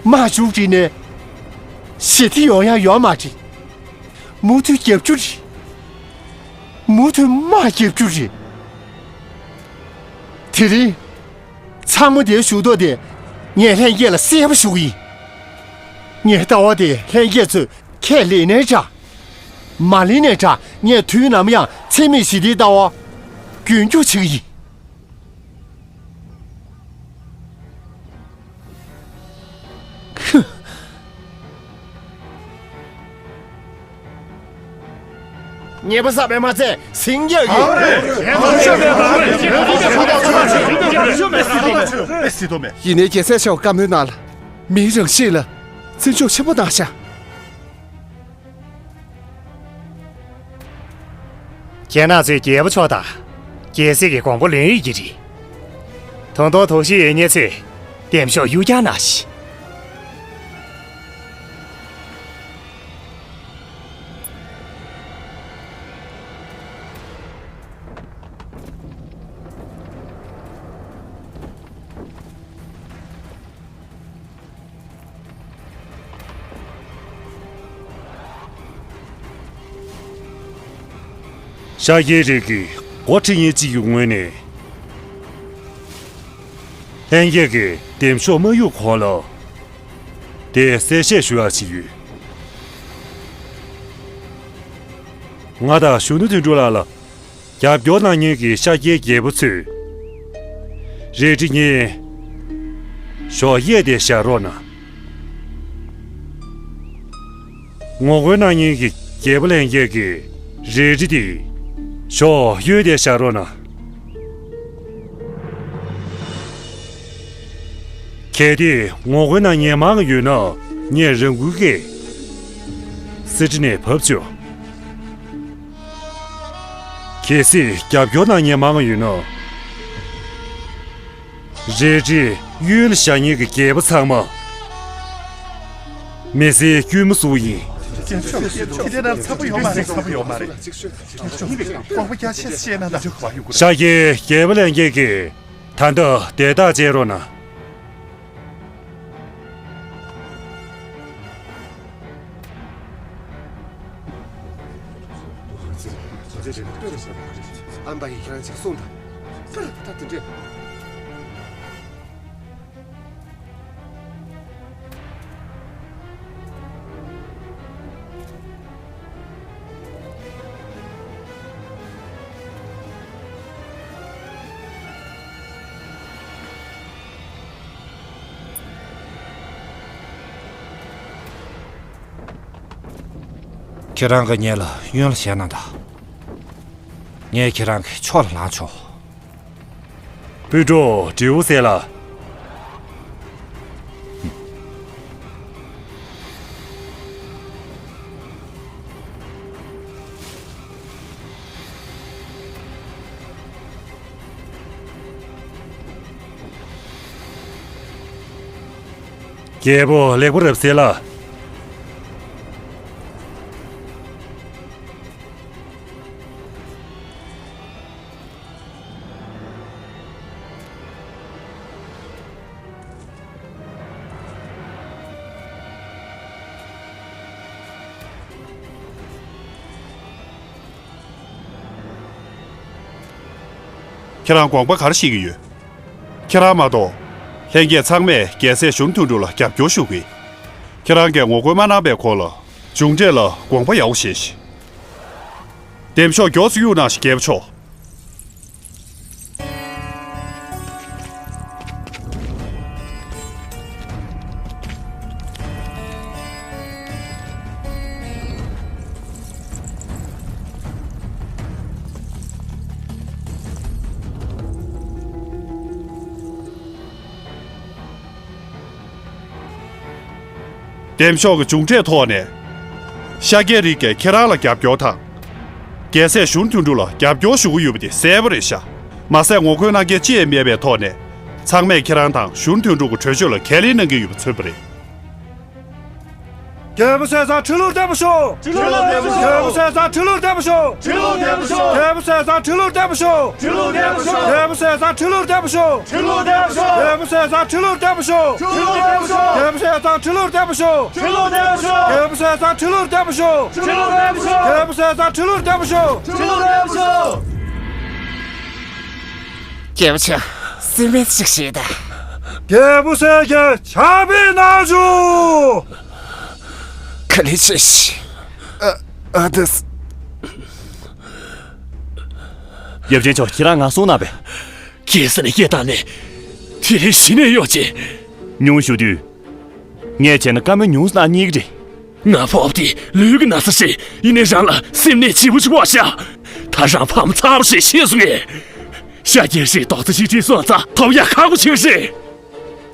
དམག་ཆུང་བྲིས་ནས་ཞི་བདེ་ཡོང་ཡ་ཡོད་མ་རེད། མུ་མཐུད་རྒྱབ་སྐྱོར་རེད། མུ་མཐུད་དམག་རྒྱབ་སྐྱོར་རེད། དེ་རིང་ཚང་མ་དེར་བཞུགས་ཐོག་དེ་ངས་ལྷན་རྒྱས་ལ་གསལ་པོ་ཞུ་གི་ཡིན། ངའི་ལྟ་བ་དེ་ལྷན་རྒྱས་ཚོས་ཁས་ལེན་ནའི་འདྲ། མ་ལེན་ནའི་འདྲ། ངས་དུས་ནམ་ཡང་འཚེ་མེད་ཞི་བདེའི་ལྟ་བ་རྒྱུན་སྐྱོང་བྱེད་ཀྱི་ཡིན། ཉེས་པ་བསགས་པས་མ་ཚད་ཟིང་རྒྱག་གི། ཡིན་ནའི་རྒྱལ་སྲས་མཆོག་བཀའ་མོལ་གནང་ལ། མིའི་རང་གཤིས་ལ་བརྩི་འཇོག་ཆེན་པོ་གནང་ཤག། ཁྱེད་རང་ཚོས་རྒྱལ་པོ་མཆོག་དང་རྒྱལ་སྲས་ཀྱི་དགོངས་པ་ལེན་ཡོད་ཀྱི་རེད། ད་དུང་དོགས་གཞི་ཡོད་མཁན་ཚོས་འདེམས་ཤོག་གཡུག་རྒྱག་གནང་ཞིག། ཤཱཀྱའི་རིགས་ཀྱི་འགོ་ཁྲིད་མཁན་གཅིག་གི་ངོས་ནས། ལྷན་རྒྱས་ཀྱིས་འདེམས་ཤོག་མ་གཡུག་གོང་ལ། དེ་གསལ་བཤད་ཞུ་ཡག་ཅིག་ཡོད། ང་དང་གཞོན་ནུ་དོན་གྲུབ་ལགས་ལ་རྒྱབ་སྐྱོར་གནང་མཁན་གྱི་ཤཱཀྱའི་རྒྱལ་པོ་ཚོས། རལ་གྲི་གཉིས་ཞོག་གཡས་དེ་བཞག་རོགས་གནང་། ངོ་རྒོལ་གནང་མཁན་གྱི་རྒྱལ་པོ་ལྷན་རྒྱས་ཀྱིས་རལ་གྲི་དེ་ཞོག་གཡོན་དེ་བཞག་རོགས་གནང་། གལ་ཏེ་ངོ་རྒོལ་གནང་མཁན་མང་ཡོད་ན་ངས་རང་འགུལ་སྐྱེས་གསེར་ཁྲི་ནས་བབས་ཆོག། གལ་སྲིད་རྒྱབ་སྐྱོར་གནང་མཁན་མང་ཡོད་ན། རལ་གྲི་གཡོན་ལ་བཞག་མཁན་གྱི་རྒྱལ་པོ་ཚང་མ་མི་སེར་དཀྱུས་མ་བཟོ་ཡིན། དེ་འདྲ་ཚ་པོ་ཡོད་མ་རེད། ཚ་པོ་ཡོད་མ་རེད། ཡིན་པས་ཀྱང་དཔོན་པོ་རྒྱ་ཆེ་བཤད་ན་ད། ཤཱཀྱའི་རྒྱལ་པོ་ལྷན་རྒྱས་ཀྱིས་ད་ལྟ་དེ་དག་བྱེད་རོགས་གནང་། ཨམ་པ་ཡིས་ཁྱེད་རང་ཅིག་གསུངས་དང་། ད་དེ་འདྲས། ཁྱེད་རང་གིས་ངེད་ལ་གཡོན་ལ་བཞག་གནང་དང་། ངས་ཁྱེད་རང་གི་ཕྱོགས་ལ་ལངས་ཆོག། སྤུན་གྲོགས་དྲེའུ་སེ་ལ། རྒྱལ་པོ་ལེགས་པོ་རབ་གསལ་ལ། ཁྱེད་རང་དགོངས་པ་ག་རེ་བཞེས་ཀྱི་ཡོད། ཁྱེད་རང་མ་གཏོགས། ལྷན་རྒྱས་ཚང་མས་རྒྱལ་སྲས་གཞོན་དོན་གྲུབ་ལ་རྒྱབ་སྐྱོར་ཞུ་གི། ཁྱེད་རང་གིས་ངོ་རྒོལ་མ་གནང་པའི་སྐོར་ལ་མཇུག་འབྲས་ལ་དགོངས་པ་ཡག་པོ་བཞེས་ཤིག། འདེམས་ཤོག་མགྱོགས་སུ་གཡུག་གནང་ཞིག་རྒྱལ་པོ་མཆོག། འདེམས་ཤོག་གི་མཇུག་འབྲས་ཐོག་ནས། ཤཱཀྱའི་རིགས་ཀྱིས་ཁྱེད་རང་ལ་རྒྱབ་སྐྱོར་དང་། རྒྱལ་སྲས་གཞོན་དོན་གྲུབ་ལ་རྒྱབ་སྐྱོར་ཞུ་གི་ཡོད་པ་དེ་གསལ་པོ་རེད་ཤག། མ་ཟད་ངོ་རྒོལ་གནང་མཁན་ཅི་ཡང་མེད་པའི་ཐོག་ནས། ཚང་མས་ཁྱེད་རང་དང་གཞོན་དོན་གྲུབ་ཀྱི་གྲོས་ཆོད་ལ་ཁས་ལེན་གནང་གི་ཡོད་པ་མཚོན་པ་རེད། རྒྱལ་པོ་ཟས་གཙང་ཁྲི་ལོར་བརྟན་པར་ཤོག། ཁྲི་ལོར་བརྟན་པར་ཤོག། རྒྱལ་པོ་ཟས་གཙང་ཁྲི་ལོར་བརྟན་པར་ཤོག། ཁྲི་ལོར་བརྟན་པར་ཤོག། རྒྱལ་པོ་ཟས་གཙང་ཁྲི་ལོར་བརྟན་པར་ཤོག། ཁྲི་ལོར་བརྟན་པར་ཤོག། རྒྱལ་པོ་ཟས་གཙང་ཁྲི་ལོར་བརྟན་པར་ཤོག། ཁྲི་ལོར་བརྟན་པར་ཤོག། རྒྱལ་པོ་ཟས་གཙང་ཁྲི་ལོར་བརྟན་པར་ཤོག། ཁྲི་ལོར་བརྟན་པར་ཤོག། རྒྱལ་པོ་ཟས་གཙང་ཁྲི་ལོར་བདེ་པོ་བཞུགས། ཁྲི་ལོར་བདེ་པོ་བཞུགས། རྒྱལ་པོ་ཟས་གཙང་ཁྲི་ལོར་བདེ་པོ་བཞུགས། ཁྲི་ལོར་བདེ་པོ་བཞུགས། རྒྱལ་པོ་ཟས་གཙང་ཁྲི་ལོར་བདེ་པོ་བཞུགས། ཁྲི་ལོར་བདེ་པོ་བཞུགས། རྒྱལ་པོ་ཆེ། སེམས་པའི་ཞིག་བྱེད་དང་། རྒྱལ་པོ་ཟས་ཀྱི་ཕྱག་དཔེ་གནང་བྱུང་། ག་ལེ་ཆེ་ཤི། ཨ་ཨ་དེས། ཡབ་ཆེན་མཆོག་ཁྱེད་རང་ང་སོང་ན་བས། གེ་སར་ནས་སྐད་བཏང་ནས། དེ་རིང་གཞི་ནས་གཡོག་ཅིག་ཉུང་ཞུ་དུས། ངས་བྱས་ན་བཀའ་མོལ་ཉུང་སུ་གནང་སྙིང་གི་རེད། ང་ཕོབ་དེ་ལུས་ཀྱི་ན་ཚ་ཞིག་ཡིན་ནའི་རང་ལ་སེམས་ནད་ལྗིད་པོ་ཞིག་བ་ཤ། ད་རང་ཕམ་ཚ་པོ་ཞིག་ཤེས་སོང་ངས། ཤ་རྒྱལ་ཞིག་རྡོག་རྩ་གཅིག་སྒྲིལ་སོང་ཙང་ཐོབ་ཡ་ཁག་པོ་ཆེ་རེད།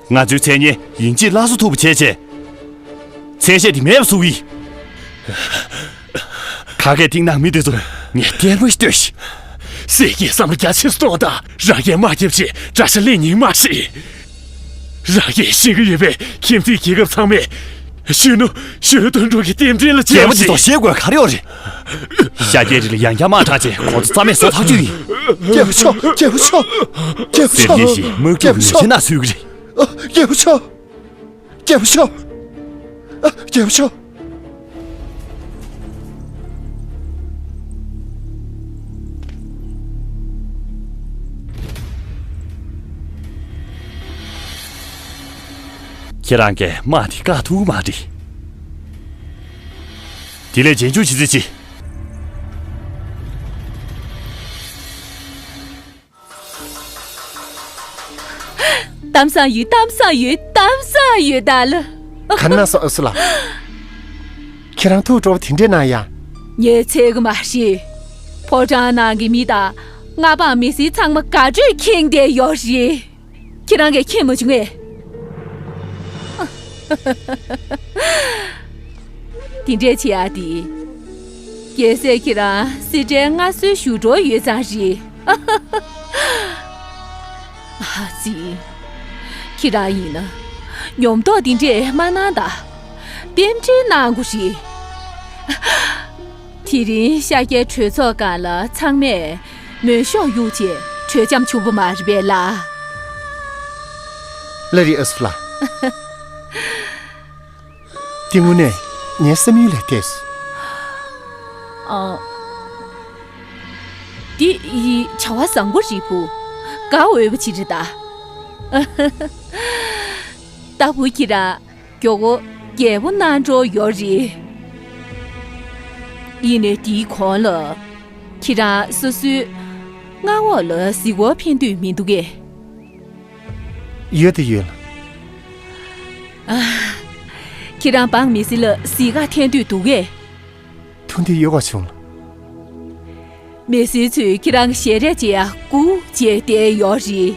ང་ཚོའི་མཚན་སྙན་ཡིན་གཅིག་སླར་གསོ་ཐུབ་པ་བྱས་བྱས། མཚན་ཤས་དེ་མེད་པ་བཟོ་གི། ག་གེ་ཏིང་ནང་མི་དེ་ཚོ་ངས་ལྟད་མོ་ཞིག་ལྟོས་ཤིག་སྲས་ཀྱིས་བསམ་བློ་རྒྱ་ཆེ་སོང་ད། རང་གིས་མ་རྒྱབ་ཅེས་དགྲ་ཤ་ལེན་ཉིན་མ་ཤི། རང་གིས་ཤེས་ཀྱི་ཡོད་པས་ཁྱིམ་མཚེས་རྒྱལ་ཁབ་ཚང་མས་གཞོན་ནུ་གཞོན་ནུ་དོན་གྲུབ་ཀྱི་རྟེན་འབྲེལ་ལ་རྒྱལ་པོ་ཇི་ལྟར་ཞེད་དགོས་ག་རེ་ཡོད་རེད། ཤ་རྒྱལ་རིགས་ལ་ཡང་བསྐྱར་དམག་དྲངས་རྗེས་ཁོང་ཚོ་རྩ་མེད་བཟོ་ཐག་གཅོད་ཡིན། རྒྱལ་པོ་མཆོག་རྒྱལ་པོ་མཆོག་རྒྱལ་པོ་མཆོག་སེམས་ཅན་ཞིག་དམག་འཁྲུག་གི་ལུས་ཕྱིར་ན་སུས་ཀྱི་རེད། རྒྱལ་པོ་མཆོག་རྒྱལ་པོ་མཆོག་རྒྱལ་པོ་མཆོག་ཁྱེད་རང་གིས་དམག་དེ་བཀག་ཐུབ་མ་རེད། དེ་ལས་རྗེས་འཇུག་བྱེད་རྩིས་ཅི། གཏམ་བཟང་ཡོད། གཏམ་བཟང་ཡོད། གཏམ་བཟང་ཡོད་ད་ལ། ག་ན་སོ་ཨ་སུ་ལ། ཁྱེད་རང་ཐུགས་སྤྲོ་བོ་དེ་འདྲས་གནང་ཡ། ངས་ཚད་གི་མ་ཤེས། ཕོ་བྲང་ནང་གི་མི་དང་མངའ་འབངས་མི་སེར་ཚང་མ་དགའ་སྤྲོས་ཁེངས་བསྡད་ཡོད་རེད། ཁྱེད་རང་གིས་མཁྱེན་མ་བྱུང་ངས། དེ་འདྲས་བྱེད་ཡ་དེ། རྒྱལ་སྲས་ཁྱེད་རང་སེ་འབྲས་མངའ་གསོལ་ཞུ་འགྲོ་ཡོད་ཙང་རེད། ཨ་ཙི། ཁྱེད་རང་ཡིན་ན་ཉོབ་ཏོ་དེ་འདྲས་མ་གནང་ད། རྟེན་འབྲེལ་གནང་དགོས་རེད། དེ་རིང་ཤཱཀྱའི་གྲོས་ཚོགས་སྒང་ལ་ཚང་མས་མོན་ཤོག་གཡུགས་རྗེས་གྲོས་འཆམ་བྱུང་བ་མ་རེད་པས་ལགས། ལགས་རེད་ཨ་སུ་ལགས། དེ་དངོས་གནས་ངའི་བསམ་ཡུལ་ལས་འདས་སོང་། ཨ། འདི་ཡི་བྱ་བ་བཟང་པོ་རེད་བུ། དགའ་འོས་པ་ཅིག་རེད་ད། ད་བུ་ཁྱེད་རང་མགྱོགས་པོ་རྒྱལ་པོ་གནང་འགྲོ་ཡོད་རེད། ཡིན་ནའི་དེའི་གོང་ལ། ཁྱེད་རང་སོ་སོའི་མངའ་འོག་ལ་གཟིགས་སྐོར་ཕན་འདོད་མི་འདུག་གས། ཡོད་དེ་ཡོད་ལ། ཁྱེད་རང་འབངས་མི་སེར་ལ་གཟིགས་ག་ཐད་འདོད་འདུག་གས། ཐུགས་འདོད་ཡོད་པ་བྱུང་ལ། མི་སེར་ཚོས་ཁྱེད་རང་གི་ཞལ་རས་མཇལ་ཡ་སྒུག་བྱས་བསྡད་ཡོད་རེད།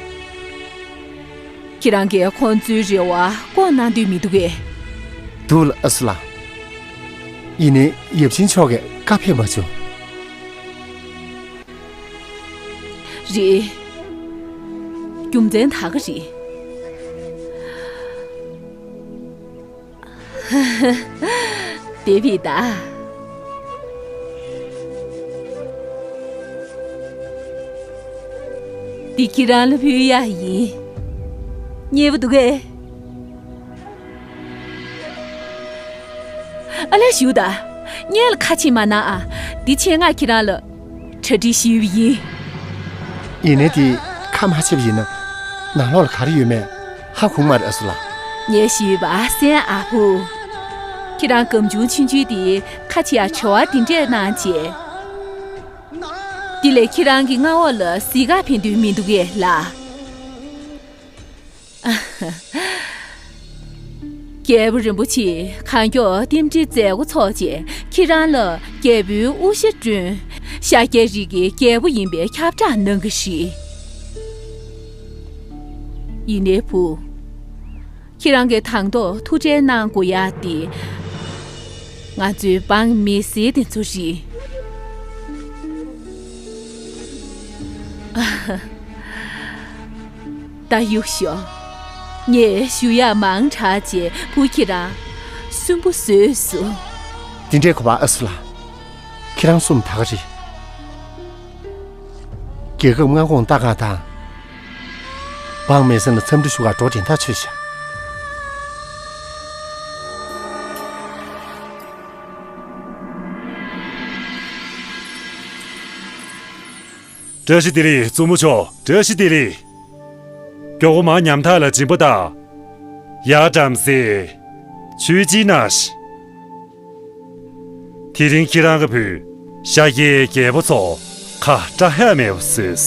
ཁྱེད་རང་གིས་ཁོང་ཚོའི་རེ་བ་སྐོང་གནང་འདོད་མི་འདུག་གས། འདུག་ལ་ཨ་སུ་ལགས། ཡིན་ནའི་ཡབ་ཆེན་མཆོག་གིས་བཀའ་ཕེབས་མ་བྱུང་། རེད། རྒྱུ་མཚན་ད་ག་རེད། དེ་བས་ད། འདི་ཁྱེད་རང་ལ་ཕུལ་ཡ་ཡིན། མཉེས་པོ་འདུག་གས། ཨ་ལས་ཞུ་ད། སྔོན་ལ་ཁ་ཆེ་མ་གནང་ཨ། འདི་ཆེད་མངགས་ཁྱེད་རང་ལ་གྲ་སྒྲིག་ཞུས་པ་ཡིན། ཡིན་ནའི་དེ་ཁ་མ་ཕྱེ་བ་ཡིན་ན་ནང་ལོགས་ལ་ག་རེ་ཡོད་མེད་ཧ་གོ་མ་རེད་ཨ་སུ་ལགས། ངས་ཞུས་པ་གསན་ཨ་བུ། ཁྱེད་རང་སྒམ་ཆུང་ཆུང་ཆུང་དེ་ཁ་ཕྱེ་ཡ་བྱ་བ་འདི་འདྲས་གནང་བྱས། དེ་ལས་ཁྱེད་རང་གི་མངའ་འོག་ལ་གཟིགས་ག་ཕན་འདོད་མི་འདུག་གས་ལགས། རྒྱལ་པོ་རིན་པོ་ཆེས་གང་མགྱོགས་རྟེན་འབྲེལ་མཛད་སྒོ་ཚོགས་རྗེས་ཁྱེད་རང་ལ་རྒྱལ་པོའི་དབུ་ཞྭ་བསྐྲུན། ཤཱཀྱའི་རིགས་ཀྱི་རྒྱལ་པོ་ཡིན་པའི་ཁྱབ་བསྒྲགས་གནང་གི་རེད། ཡིན་ནའི་བུ། ཁྱེད་རང་གིས་དང་ཐོག་ཐུགས་ཁྲལ་གནང་དགོས་ཡ་དེ། ང་ཚོའི་འབངས་མི་སེར་དེ་ཚོ་རེད། ད་གཡུག་ཤོག་ངས་ཞུ་ཡག་མང་དྲགས་རྗེས་བུ་ཁྱེད་རང་སུན་པོ་བཟོས་སོང་། དེ་འདྲའི་གོ་བ་ཨ་སུ་ལགས། ཁྱེད་རང་གསུངས་ད་ག་རེད། རྒྱལ་ཁབ་མངའ་ཁོངས་ལྟ་ག་དང་། འབངས་མི་སེར་ལ་འཚམས་འདྲི་ཞུ་ག་འགྲོ་དེ་འཐག་ཆོད་བྱ། བཀྲ་ཤིས་བདེ་ལེགས་བཙུན་མོ་མཆོག། བཀྲ་ཤིས་བདེ་ལེགས། མགྱོགས་པོ་མར་ཉམ་ཐག་ལ་སྦྱིན་པ་བཏང་། ཡར་བཀྲམ་ཟེ། ཆུས་ཅི་ན་ཤི། དེ་རིང་ཁྱེད་རང་གི་བུས་ཤཱཀྱའི་རྒྱལ་པོ་ཚོ་ཁ་སྐྲག་ཡ་མེད་པ་བཟོས།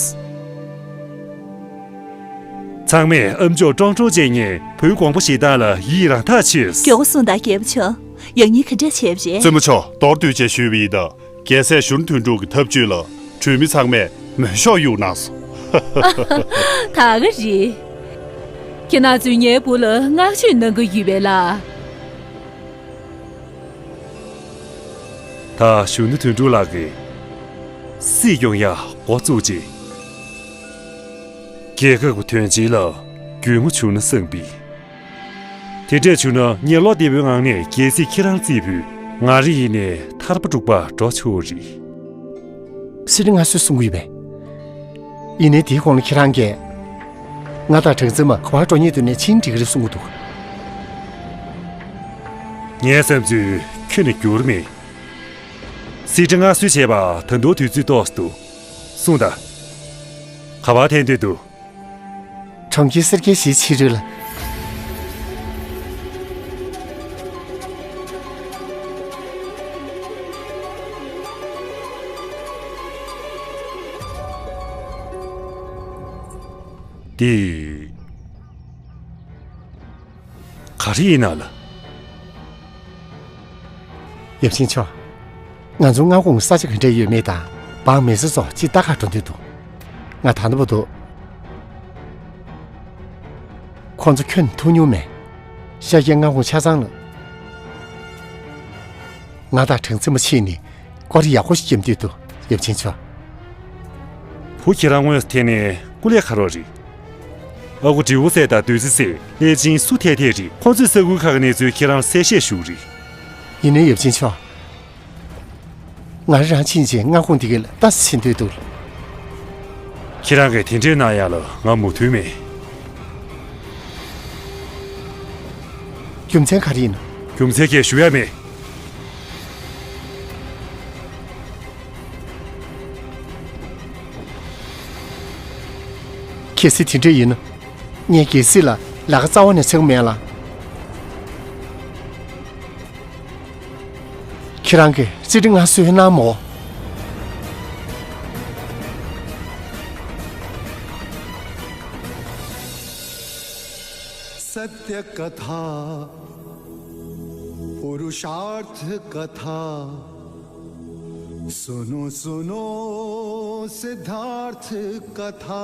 ཚང་མས་ཨ་མཆོག་ཀྲོང་ཀྲོང་བྱས་ནས་བུའི་དགོངས་པ་བཞེས་སྟངས་ལ་ཡིད་རང་ཐག་ཆོད། མགྱོགས་པོ་གསུངས་དང་རྒྱལ་པོ་མཆོག། ཡང་སྙིང་ག་འདྲ་བྱས་པ་རེད། བཙུན་མོ་མཆོག། མདོར་བསྡུས་བྱས་ཞུས་པ་ཡིན་ད། རྒྱལ་སྲས་གཞོན་ནུ་དོན་གྲུབ་ཀྱི་ཐབས་ཇུས་ལ་གྲོས་མི་ཚང་མས་མོས་ཤོག་གཡུག་གནང་སོང་། ད་ག་རེད། ཁྱེད་རང་ཚོས་ངའི་བུ་ལ་བསྔགས་བརྗོད་གནང་གི་ཡོད་པས་ལགས། ད་གཞོན་ནུ་དོན་གྲུབ་ལགས་ཀྱིས་སྲིད་སྐྱོང་ཡག་འགོ་བཙུགས་རྗེས། རྒྱལ་ཁབ་ཀྱི་དོན་ཆེན་ལ་རྒྱུས་མངའ་བྱུང་ན་བསམ་པས། དེ་འདྲས་བྱུང་ན་ངས་བློ་བདེ་པོའི་ངང་ནས་རྒྱལ་སྲིད་ཁྱེད་རང་རྩིས་ཕུད། ང་རང་ཡིན་ནའི་ཐར་པ་སྒྲུབ་པར་འགྲོ་ཆོག་རེད། སྲིད་ཁྲི་མངའ་གསོལ་གསུང་གི་ཡོད་པས། ཡིན་ནའི་དེའི་གོང་ལ་ཁྱེད་རང་གིས་ང་དང་གྲངས་འཛིན་མ་ག་པར་འགྲོ་སྙིང་འདོད་ནས་ཕྱིན་འགྲིག་གི་རེད་གསུང་གི་འདུག། ངའི་བསམ་ཚུལ་ཁྱོན་ནས་འགྱུར་མེད། སྲིད་ཁྲི་མངའ་གསོལ་བྱས་པ་ད་དུང་དུས་ཚོད་ཏོག་ཙམ་འདུག། གསུངས་དང་། ག་པར་འཐེན་འདོད་འདུག། གྲོང་ཁྱེར་སེར་སྐྱའི་གཞིས་ཕྱི་རོལ་ལ། འདི་ག་རེ་ཡིན་ན་ལ། ཡབ་ཆེན་མཆོག། ང་ཚོ་མངའ་ཁོངས་ས་ཆ་ག་འདྲ་ཡོད་མེད་དང་འབངས་མི་སེར་ཚོ་ཅིག་ལྟ་གར་འགྲོ་འདོད་འདུག། ང་ད་ལྟ་བར་དུ་ཁོང་ཚོ་ཁྱོན་ཐུག་མྱོང་མེད། ཤཱཀྱའི་མངའ་ཁོངས་ཆ་ཚང་ལ་ང་དང་གྲངས་འཛིན་མ་ཕྱིན་ནས་སྐོར་ཡག་པོ་ཞིག་བརྒྱབ་འདོད་འདུག། ཡབ་ཆེན་མཆོག། བུ་ཁྱེད་རང་དངོས་སུ་ཐད་ནས་སྐུ་ལས་ཁག་རོགས་རེད། ཨ་ཁུ་དྲིལ་བུ་སྲས་དང་བདུད་རྩི་སྲས་ཀླད་ཆེན་སུ་ཐད་ཐད་རེད། ཁོང་ཚོས་ས་ཁུལ་ཁག་གི་གནས་ཚུལ་ཁྱེད་རང་གསལ་བཤད་ཞུ་གི་རེད། ཡིན་ནའི་ཡབ་ཆེན་མཆོག། ང་རང་ཕྱིན་ཆད་མངའ་ཁོངས་འདི་གའི་ལ་ལྟ་ཟིན་འདོད་འདུག། ཁྱེད་རང་གིས་དེ་འདྲའི་གནང་ཡག་ལ་ང་མོས་མཐུན་མེད། རྒྱུ་མཚན་ག་རེ་ཡིན་ནམ། རྒྱུ་མཚན་གས་ཞུ་ཡ་མེད། གལ་སྲིད་དེ་འདྲ་ཡིན་ན། ངས་གལ་སྲིད་ལ་ལས་ཀ་རྩ་བ་ནས་འཚོལ་གྱི་མེད་ལ། ཁྱེད་རང་གིས་རྩིས་ཁྲི་མངའ་གསོལ་གནང་མོ། सत्य कथा पुरुषार्थ कथा सुनो सुनो सिद्धार्थ कथा।